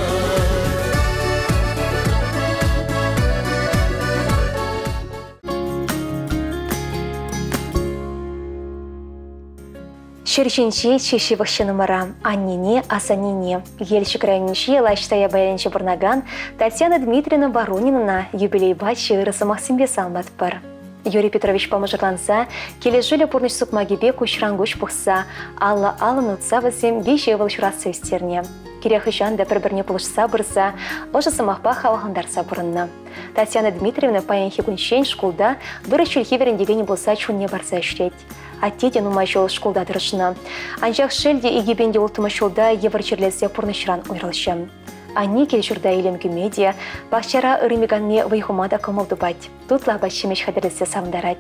Ҫӗр ҫинчи чи ҫывӑх ҫыннӑмӑра, аннене, асаннене, Елчӗк районӗнчи Лаҫ Таяпа ялӗнче пурӑнакан Татьяна Дмитриевна Воронинӑна юбилейпа чи ырӑ сӑмахсемпе саламлатпӑр. Юрий Петровичпа мӑшӑрланса, килӗшӳллӗ пурнӑҫ сукмакӗпе куҫран-куҫ пӑхса, алла-аллӑн утса вӗсем виҫӗ ывӑл ҫуратса ӳстернӗ. Кирек хӑҫан та пӗр-пӗрне пулӑшса пырса, ӑшӑ сӑмахпа хавхалантарса пурӑннӑ. Татьяна Дмитриевна паянхи кунччен шкулта вырӑс чӗлхи вӗрентекенӗ пулса чунне парса ӗҫлет. Атте те нумай ҫул шкулта тӑрӑшнӑ. Анчах шел те 2006 ҫулта йывӑр чирлесе пурнӑҫран уйрӑлчӗ. Анне кил-ҫурта илем кӳме те, пахчара ырми-канми вӑй хума та кӑмӑл тупать, тутлӑ апат-ҫимӗҫ хатӗрлесе савӑнтарать.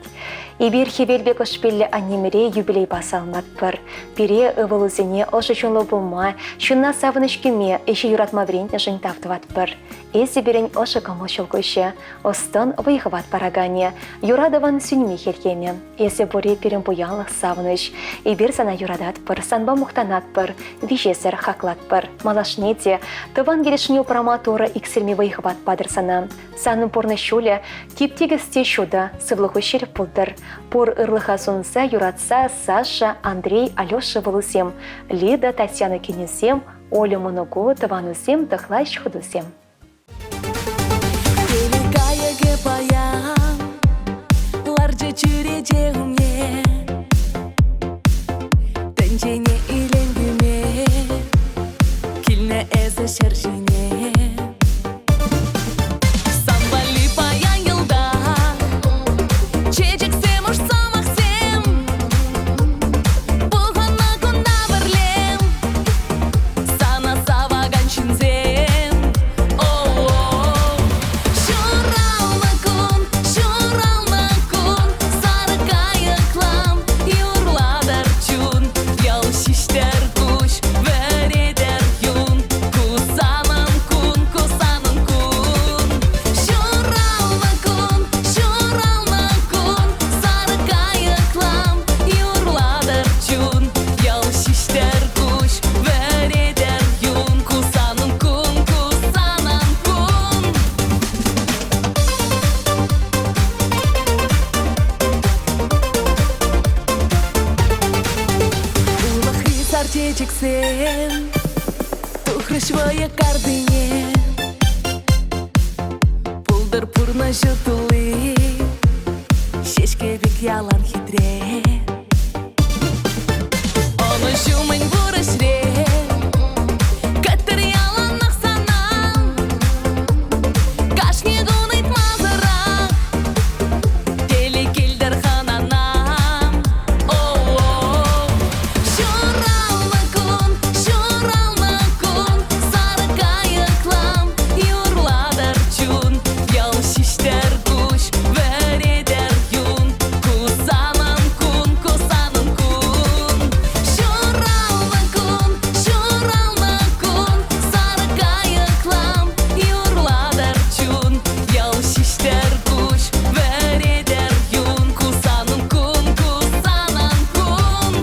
Эпир хӗвел пек ӑшпиллӗ аннемӗре юбилейпа саламлатпӑр. Пире, ывӑлусене, ӑшӑ чунлӑ пулма, ҫынна савӑнӑҫ кӳме, ӗҫе юратма вӗрентнӗшӗн тав тӑватпӑр. Эсӗ пирӗн ӑшӑ кӑмӑл ҫӑлкуҫӗ, ӑс-тӑн вӑй-хӑват параканӗ, юратӑвӑн сӳнми хӗлхемӗ. Эсӗ пурри пирӗн пуянлӑх, савӑнӑҫ. Эпир сана юрататпӑр, санпа мухтанатпӑр, виҫесӗр хаклатпӑр. Малашне те тӑван. Тӑван килӗшне упрама Турӑ иксӗлми вӑй-хӑват патӑр сана. Санӑн пурнӑҫ ҫулӗ тип-тикӗс те ҫутӑ, сывлӑху ҫирӗп пултӑр. Пур ырлӑха сунса, юратса Саша, Андрей, Алеша ывӑлусем, Лида, Татьяна кинӗсем, Оля мӑнуку, тӑванусем, тӑхлаҫ хӑтусем. Кайӑкӗ паян ларчӗ чӳрече умне. Тӗнчене илем кӳме килнӗ эсӗ ҫӗр ҫине. Сан валли паян йӑлтах чечексем, уш сӑмахсем. Пухӑннӑ кунта пӗрле сана савакан ҫынсем. О-о-о. Ҫуралнӑ кун, ҫуралнӑ кун, сарӑ кайӑклам юрлатӑр чун. Ял ҫиҫтӗр куҫ, вӗретӗр юн. Ку санӑн кун, ку санӑн кун. Ҫуралнӑ кун, ҫуралнӑ кун, сарӑ кайӑклам юрлатӑр чун. Ял ҫиҫтӗр куҫ, вӗретӗр юн. Ку санӑн кун, ку санӑн кун. Улӑхри сар чечексем тухрӗҫ вӑйӑ картине. Пултӑр пурнӑҫу тулли, ҫеҫке пек ялан хитре. Ӑнӑҫу мӗн пур ӗҫре, кӗттӗр яланах сана. Кашни кун ыйтмасӑрах телей килтӗр хӑнана. О-о-о. Ҫуралнӑ кун, ҫуралнӑ кун, сарӑ кайӑклам юрлатӑр чун. Ял ҫиҫтӗр куҫ, вӗретӗр юн. Ку санӑн кун, ку санӑн кун. Ҫуралнӑ кун, ҫуралнӑ кун, сарӑ кайӑклам юрлатӑр чун. Ял ҫиҫтӗр куҫ, вӗретӗр юн. Ку санӑн кун, ку санӑн кун.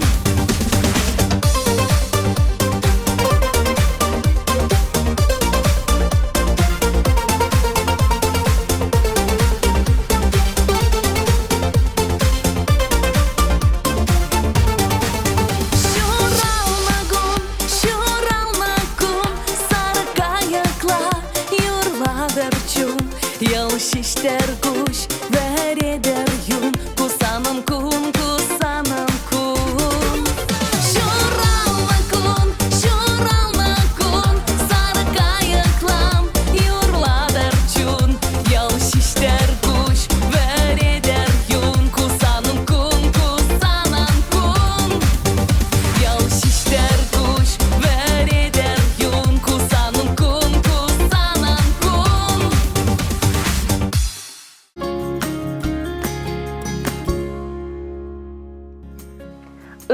Ҫуралнӑ кун, ҫуралнӑ кун, сарӑ кайӑкла юрлатӑр чун. Йӑл ҫиҫтӗр куҫ, вӗретӗр юн. Ку санӑн кун, ку санӑн кун. Ҫуралнӑ кун, ҫуралнӑ кун, сарӑ кайӑклам юрлатӑр чун. Йӑл ҫиҫтӗр куҫ, вӗретӗр юн. Ку санӑн кун, ку санӑн кун. Йӑл ҫиҫтӗр куҫ, вӗретӗр юн. Ку санӑн кун, ку санӑн кун.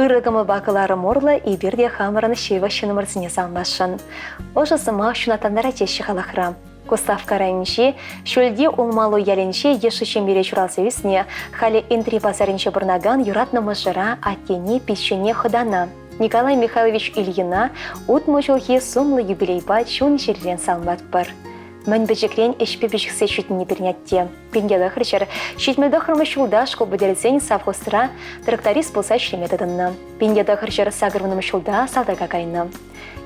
Ырӑ кӑмӑлпа кӑларӑм урлӑ эпир те хамӑрӑн ҫывӑх ҫыннӑмӑрсене саламласшӑн. Ӑшӑ сӑмах ҫунатлантарать теҫҫӗ халӑхра. Куславкка районӗнчи Ҫӳлти Улмалу ялӗнче йышлӑ ҫемьере ҫуралса ӳснӗ, халӗ Энтри пасарӗнче пурӑнакан юратнӑ мӑшӑра, аттене, пиччене, хӑтана Николай Михайлович Ильина 60 ҫулхи сумлӑ юбилейпа чун-чӗререн саламлатпӑр. Мӗн пӗчӗкрен ӗҫпе пиҫӗхсе ҫитӗннӗ пирӗн атте. Пинте 79 ҫулта шкул пӗтерсен совхозра тракторист пулса ӗҫлеме тытӑннӑ. 1980 ҫулта салтака кайнӑ.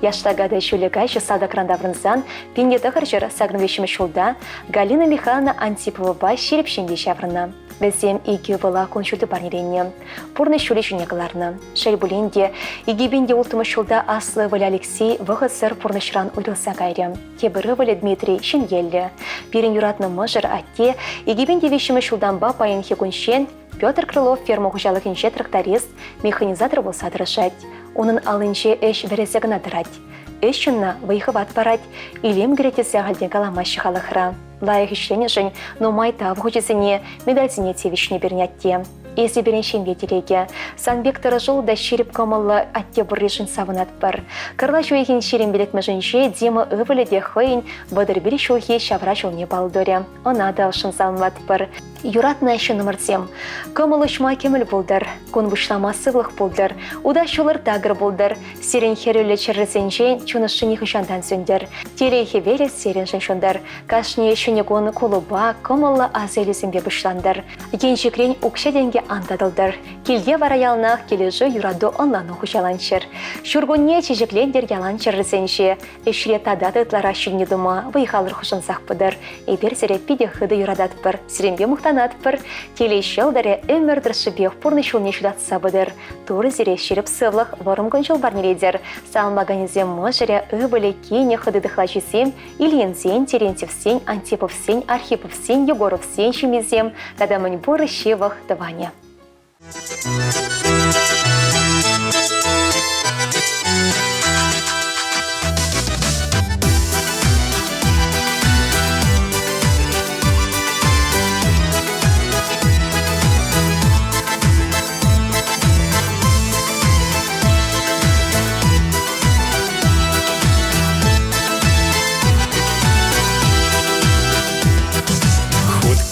Яштака та ҫӳллӗ каҫӑ салтакран таврӑнсан 1983 ҫулта Галина Михайловна Антиповӑпа ҫирӗп ҫемье ҫаврӑннӑ. Вӗсем икӗ ывӑла кун ҫути парнеленӗ, пурнӑҫ ҫулӗ ҫине кӑларнӑ. Шел пулин те, 2006 ҫулта аслӑ ывӑлӗ Алексей вӑхӑтсӑр пурнӑҫран уйрӑлса кайрӗ. Тепӗр ывӑлӗ Дмитрий ҫемьеллӗ. Пирӗн юратнӑ мӑшӑр атте 2003 ҫултанпа паянхи кунччен Петр Крылов ферма хуҫалӑхӗнче тракторист, механизатор пулса тӑрӑшать. Унӑн аллинче ӗҫ вӗресе кӑна тӑрать. Ӗҫ ҫынна вӑй-хӑват парать, илем кӳрет тесе ахальтен каламаҫҫӗ халӑхра. Лайӑх ӗҫленӗшӗн нумай тав хучӗсене, медальсене тивӗҫнӗ пирӗн атте. Эсӗ пирӗн ҫемье тӗрекӗ. Сан пек тӑрӑшуллӑ та ҫирӗп кӑмӑллӑ атте пурришӗн савӑнатпӑр. Кӑрлач уйӑхӗн 25-мӗшӗнче Дима ывӑлӗ те хӑйӗн 31 ҫулхи ҫавра ҫулне паллӑ турӗ. Ӑна та ӑшшӑн саламлатпӑр. Юратнӑ ҫыннӑмӑрсем, кӑмӑл уҫма кӗмӗл пултӑр, кун пуҫлама сывлӑх пултӑр, ута ҫулӑр такӑр пултӑр, сирӗн хӗрӳллӗ чӗррисенчен чун ӑшши нихӑҫантан сӳнтӗр, телей хӗвелӗ сирӗншӗн ҫунтӑр, кашни ҫӗнӗ кун кулӑпа, кӑмӑллӑ асаилӳсемпе пуҫлантӑр, енчӗкрен укҫа-тенкӗ ан татӑлтӑр, килте вара яланах килӗшӳ, юрату, ӑнлану хуҫаланччӑр. Ҫуркунне чечеклентӗр ялан чӗррисенче, Ӗҫре тата та ытларах ҫитӗнӳ тума вӑй-халӑр хушӑнсах пытӑр. Эпир сире питӗ хытӑ юрататпӑр, сирӗнпе мухтанатпӑр. Телей ҫӑлтӑрӗ ӗмӗр тӑршшӗпех пурнӑҫ ҫулне ҫутатса пытӑр. Турӑ сире ҫирӗп сывлӑх, вӑрӑм кун-ҫул парнелетӗр. Саламлаканӗсем мӑшӑрӗ, ывӑлӗ, кинӗ, хытӑ тӑхлачисем, Ильинсен, Терентьевсен, Антиповсен, Архиповсен, Егоровсен ҫемйисем тата мӗнпур ҫывӑх тӑванӗ.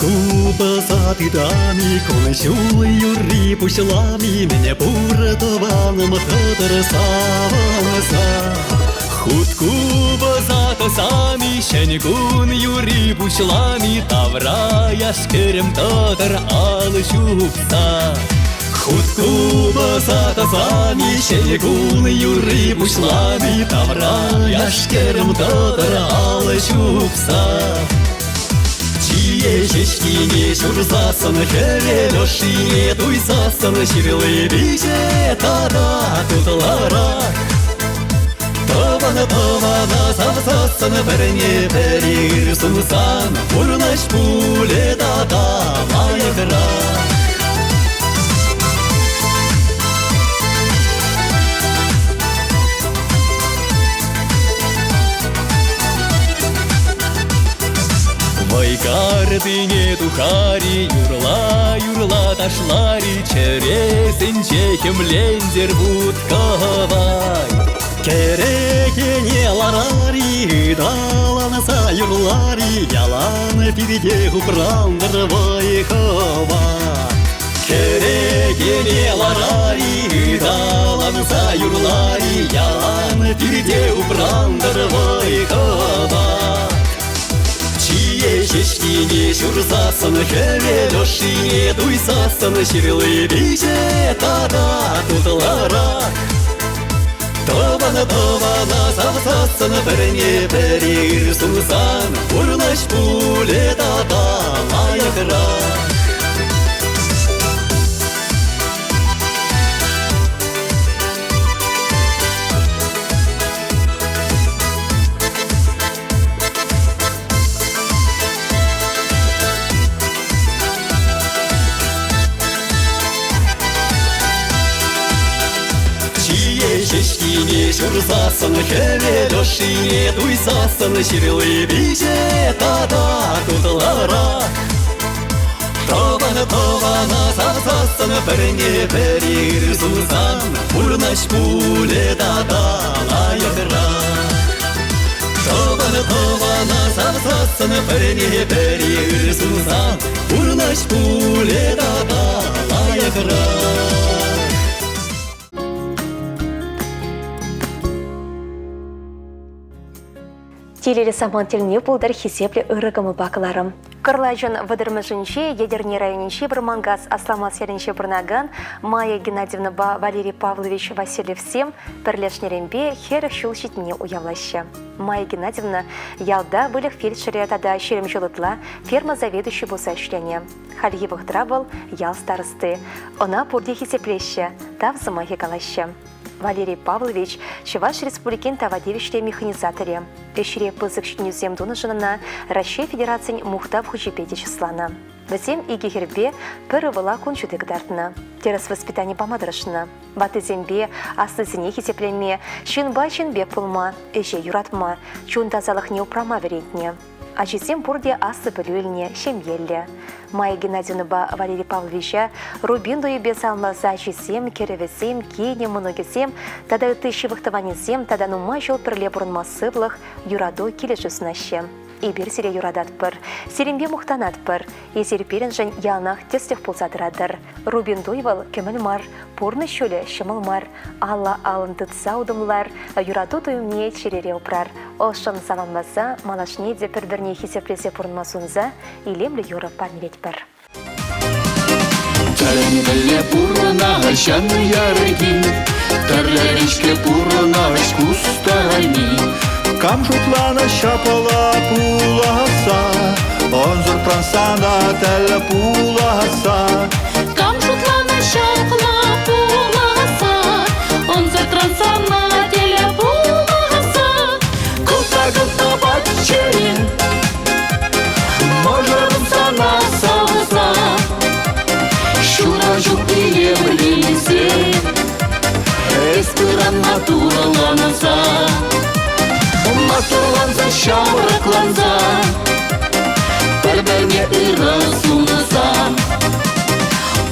Купӑса тытами, кун-ҫул юрри пуҫлами, Мӗне пур тӑванӑм тӑтӑр савӑнса. Хут купӑса тӑсами, ҫӗн кун юрри пуҫлами, Тавра яш-кӗрӗм тӑтӑр алӑ ҫупса. Хут купӑса тӑсами, ҫӗн кун юрри пуҫлами, Тавра яш-кӗрӗм тӑтӑр алӑ ҫупса. Чие ҫеҫкине ҫурсассӑн, хӗвел ӑшшине туйсассӑн ҫырли пиҫе тата тутлӑрах. Тӑван тӑвана савсассӑн, пӗрне пӗри ыр сунсан, пурнӑҫ пулӗ тата лайӑхрах. Вӑйкартине тухари, юрла-юрла ташлари, чӗресенче хӗмлентер вут-кӑвай. Кӗрекене ларари, ыталанса юрлари, ялан пирте упрантӑр вӑй-хӑват. Кӗрекене ларари, ыталанса юрлари, ялан пирте упрантӑр вӑй-хӑват. Чие ҫеҫкине ҫурсассӑн, хӗвел ӑшшине туйсассӑн ҫырли пиҫе тата тутлӑрах. Тӑван тӑвана савсассӑн, пӗрне пӗри ыр сунсан, пурнӑҫ пулӗ тата лайӑхрах. Чие ҫеҫкине ҫурсассӑн, хӗвел ӑшшине туйсассӑн ҫырли пиҫе тата тутлӑрах. Тӑван тӑвана савсассӑн, пӗрне пӗри ыр сунсан, пурнӑҫ пулӗ тата лайӑхрах. Тӑван тӑвана савсассӑн, пӗрне пӗри ыр сунсан, пурнӑҫ пулӗ тата лайӑхрах. Телейлӗ самант тӗлне пултӑр хисеплӗ ырӑ кӑмӑлпа кӑларӑм. Кӑрлачӑн вӑтӑрмӗшӗнче Етӗрне районӗнчи Вӑрманкас Асламас ялӗнче пурӑнакан Майя Геннадьевнӑпа Валерий Павлович Васильевсем пӗрлешнӗренпе 40 ҫул ҫитнине уявлаҫҫӗ. Майя Геннадьевна ялта выльӑх фельдшерӗ тата 20 ҫул ытла ферма заведующи пулса ӗҫленӗ. Хальхи вӑхӑтра вӑл ял старости. Ӑна пурте хисеплеҫҫӗ, тав сӑмахӗ калаҫҫӗ. Валерий Павлович Чӑваш Республикин тава тивӗҫлӗ механизаторӗ. Ӗҫре пысӑк ҫитӗнӳсем тунӑшӑн ӑна Раҫҫей Федерацийӗн Мухтав хучӗпе те чысланӑ. Вӗсем икӗ хӗрпе пӗр ывӑла кун ҫути кӑтартнӑ. Тӗрӗс воспитани пама тӑрӑшнӑ. Ваттисемпе аслисене хисеплеме, ҫынпа ҫын пек пулма, ӗҫе юратма, чун тасалӑхне упрама вӗрентнӗ. Ачисем пурте аслӑ пӗлӳ илнӗ, ҫемьеллӗ. Майя Геннадьевнӑпа Валерий Павловича Рубин туйӗпе саламласа ачисем, кӗрӗвӗсем, кинӗ, мӑнукӗсем тата ытти ҫывӑх тӑванӗсем тата нумай ҫул пӗрле пурӑнма сывлӑх, юрату, килӗшӳ сунаҫҫӗ. эпир сире юрататпӑр, сирӗнпе мухтанатпӑр. Эсир пирӗншӗн яланах тӗслӗх пулса тӑратӑр. Рубин туй вӑл кӗмӗл мар, пурнӑҫ ҫулӗ ҫӑмӑл мар. Алла алӑн тытса утӑмлар, юрату туйӑмне чӗрере упрар. Ӑшшӑн саламласа, малашне те пӗр-пӗрне хисеплесе пурӑнма сунса илемлӗ юрӑ парнелетпӗр. Тӗлӗнмелле пурӑнаҫҫӗ ярки, Тӗрлӗрен-ҫке пурӑнаҫ кустарайми. Кам шутланӑ ҫапла пуласса, Ӑнсӑртран сана тӗл пуласса. Кам шутланӑ ҫапла пуласса, Ӑнсӑртран сана тӗл пуласса. Кӑлта-кӑлта патчӗре, Мӑшӑрӑм сана савса, Ҫуран ҫук илемленсе, Эс пыран матурланса, Матурланса, ҫамрӑкланса, Пӗр-пӗрне ырӑ сунса.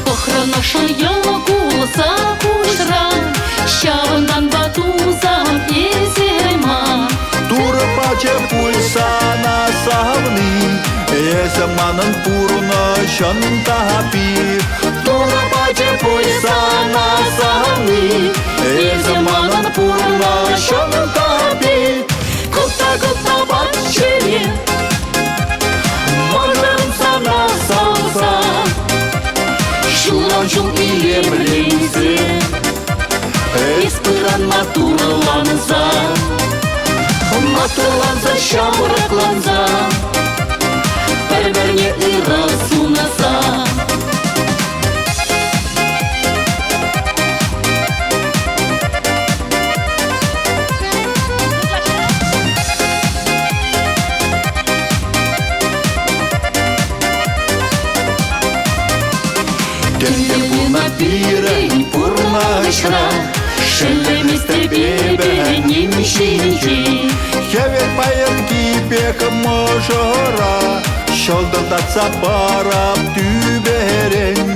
Пӑхрӑн ӑшӑ йӑл кулса куҫран, Ҫавӑнтанпа тусам эсир ман. Турӑ пачӗ пуль сана савни, Эсӗ манӑн пурнӑҫӑн тапи. Турӑ пачӗ пуль сана савни, Эсӗ манӑн пурнӑҫӑн тапи. Кӑлта-кӑлта патчӗре, Мӑшӑрӑм сана савса, Ҫулран ҫул илемленсе, Эс пыран матурланса, Матурланса, ҫамрӑкланса, Пӗр-пӗрне ырӑ сунса. Тӗнче пулнӑ пирӗн пурнӑҫра, Шеллеместӗп эпӗ ним ҫинчен. Хӗвел пайӑрки пек мӑшӑра Ҫӑлтӑртатса парап тӳперен.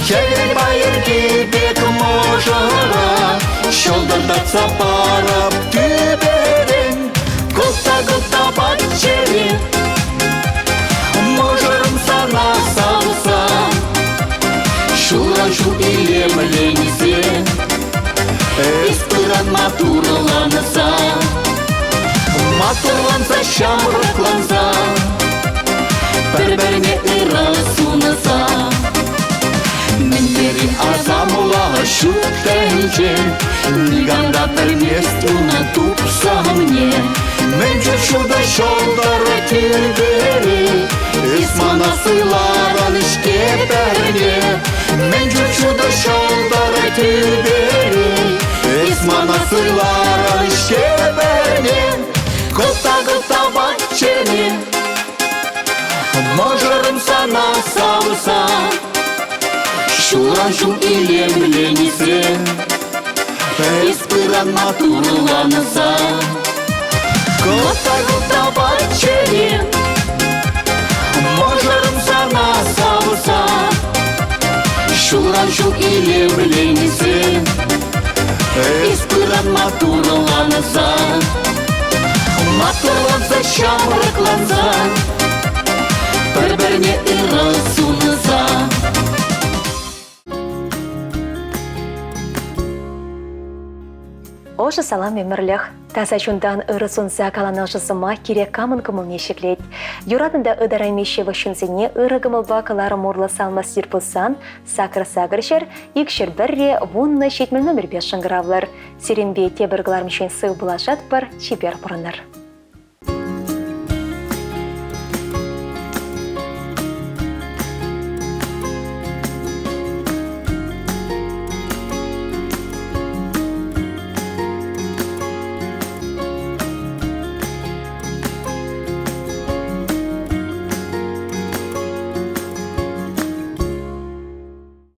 Хӗвел пайӑрки пек мӑшӑра Ҫӑлтӑртатса парап тӳперен. Кӑлта-кӑлта патчӗре, Мӑшӑрӑм сана савса, Ҫулран ҫул илемленсе, Эс пыран матурланса, Матурланса, ҫамрӑкланса, Пӗр-пӗрне ырӑ сунса. Мӗн тери асамлӑ ҫут тӗнче, Никам та пӗлмест унӑн тупсӑмне. Мӗн чуль ҫутӑ ҫӑлтӑр тӳпере, Эс мана суйларӑн-ҫке пӗрне. Мӗн чуль ҫутӑ ҫӑлтӑр тӳпере, Эс мана суйларӑн-ҫке пӗрне. Кӑлта-кӑлта патчӗре, Мӑшӑрӑм сана савса, Ҫулран ҫул илемленсе, Эс пыран матурланса. Кӑлта-кӑлта патчӗре, Мӑшӑрӑм сана савса, Ҫулран ҫул илемленсе, Эс пыран матурланса. Матурланса, ҫамрӑкланса, Пӗр-пӗрне ырӑ сунса. Ӑшӑ салам ӗмӗрлӗх. Таса чунтан ырӑ сунса каланӑ ӑшӑ сӑмах кирек камӑн кӑмӑлне ҫӗклет. Юратнӑ та ытарайми ҫывӑх ҫынсене ырӑ кӑмӑлпа кӑларӑм урлӑ салмастир пулсан сакӑр сакӑр ҫӗр, икҫӗр пӗрре, вуннӑ ҫитмӗл номерпе шӑнкӑравлӑр. Сирӗнпе тепӗр кӑларӑм ҫын сыв пулашатпӑр, чипер пурӑнӑр.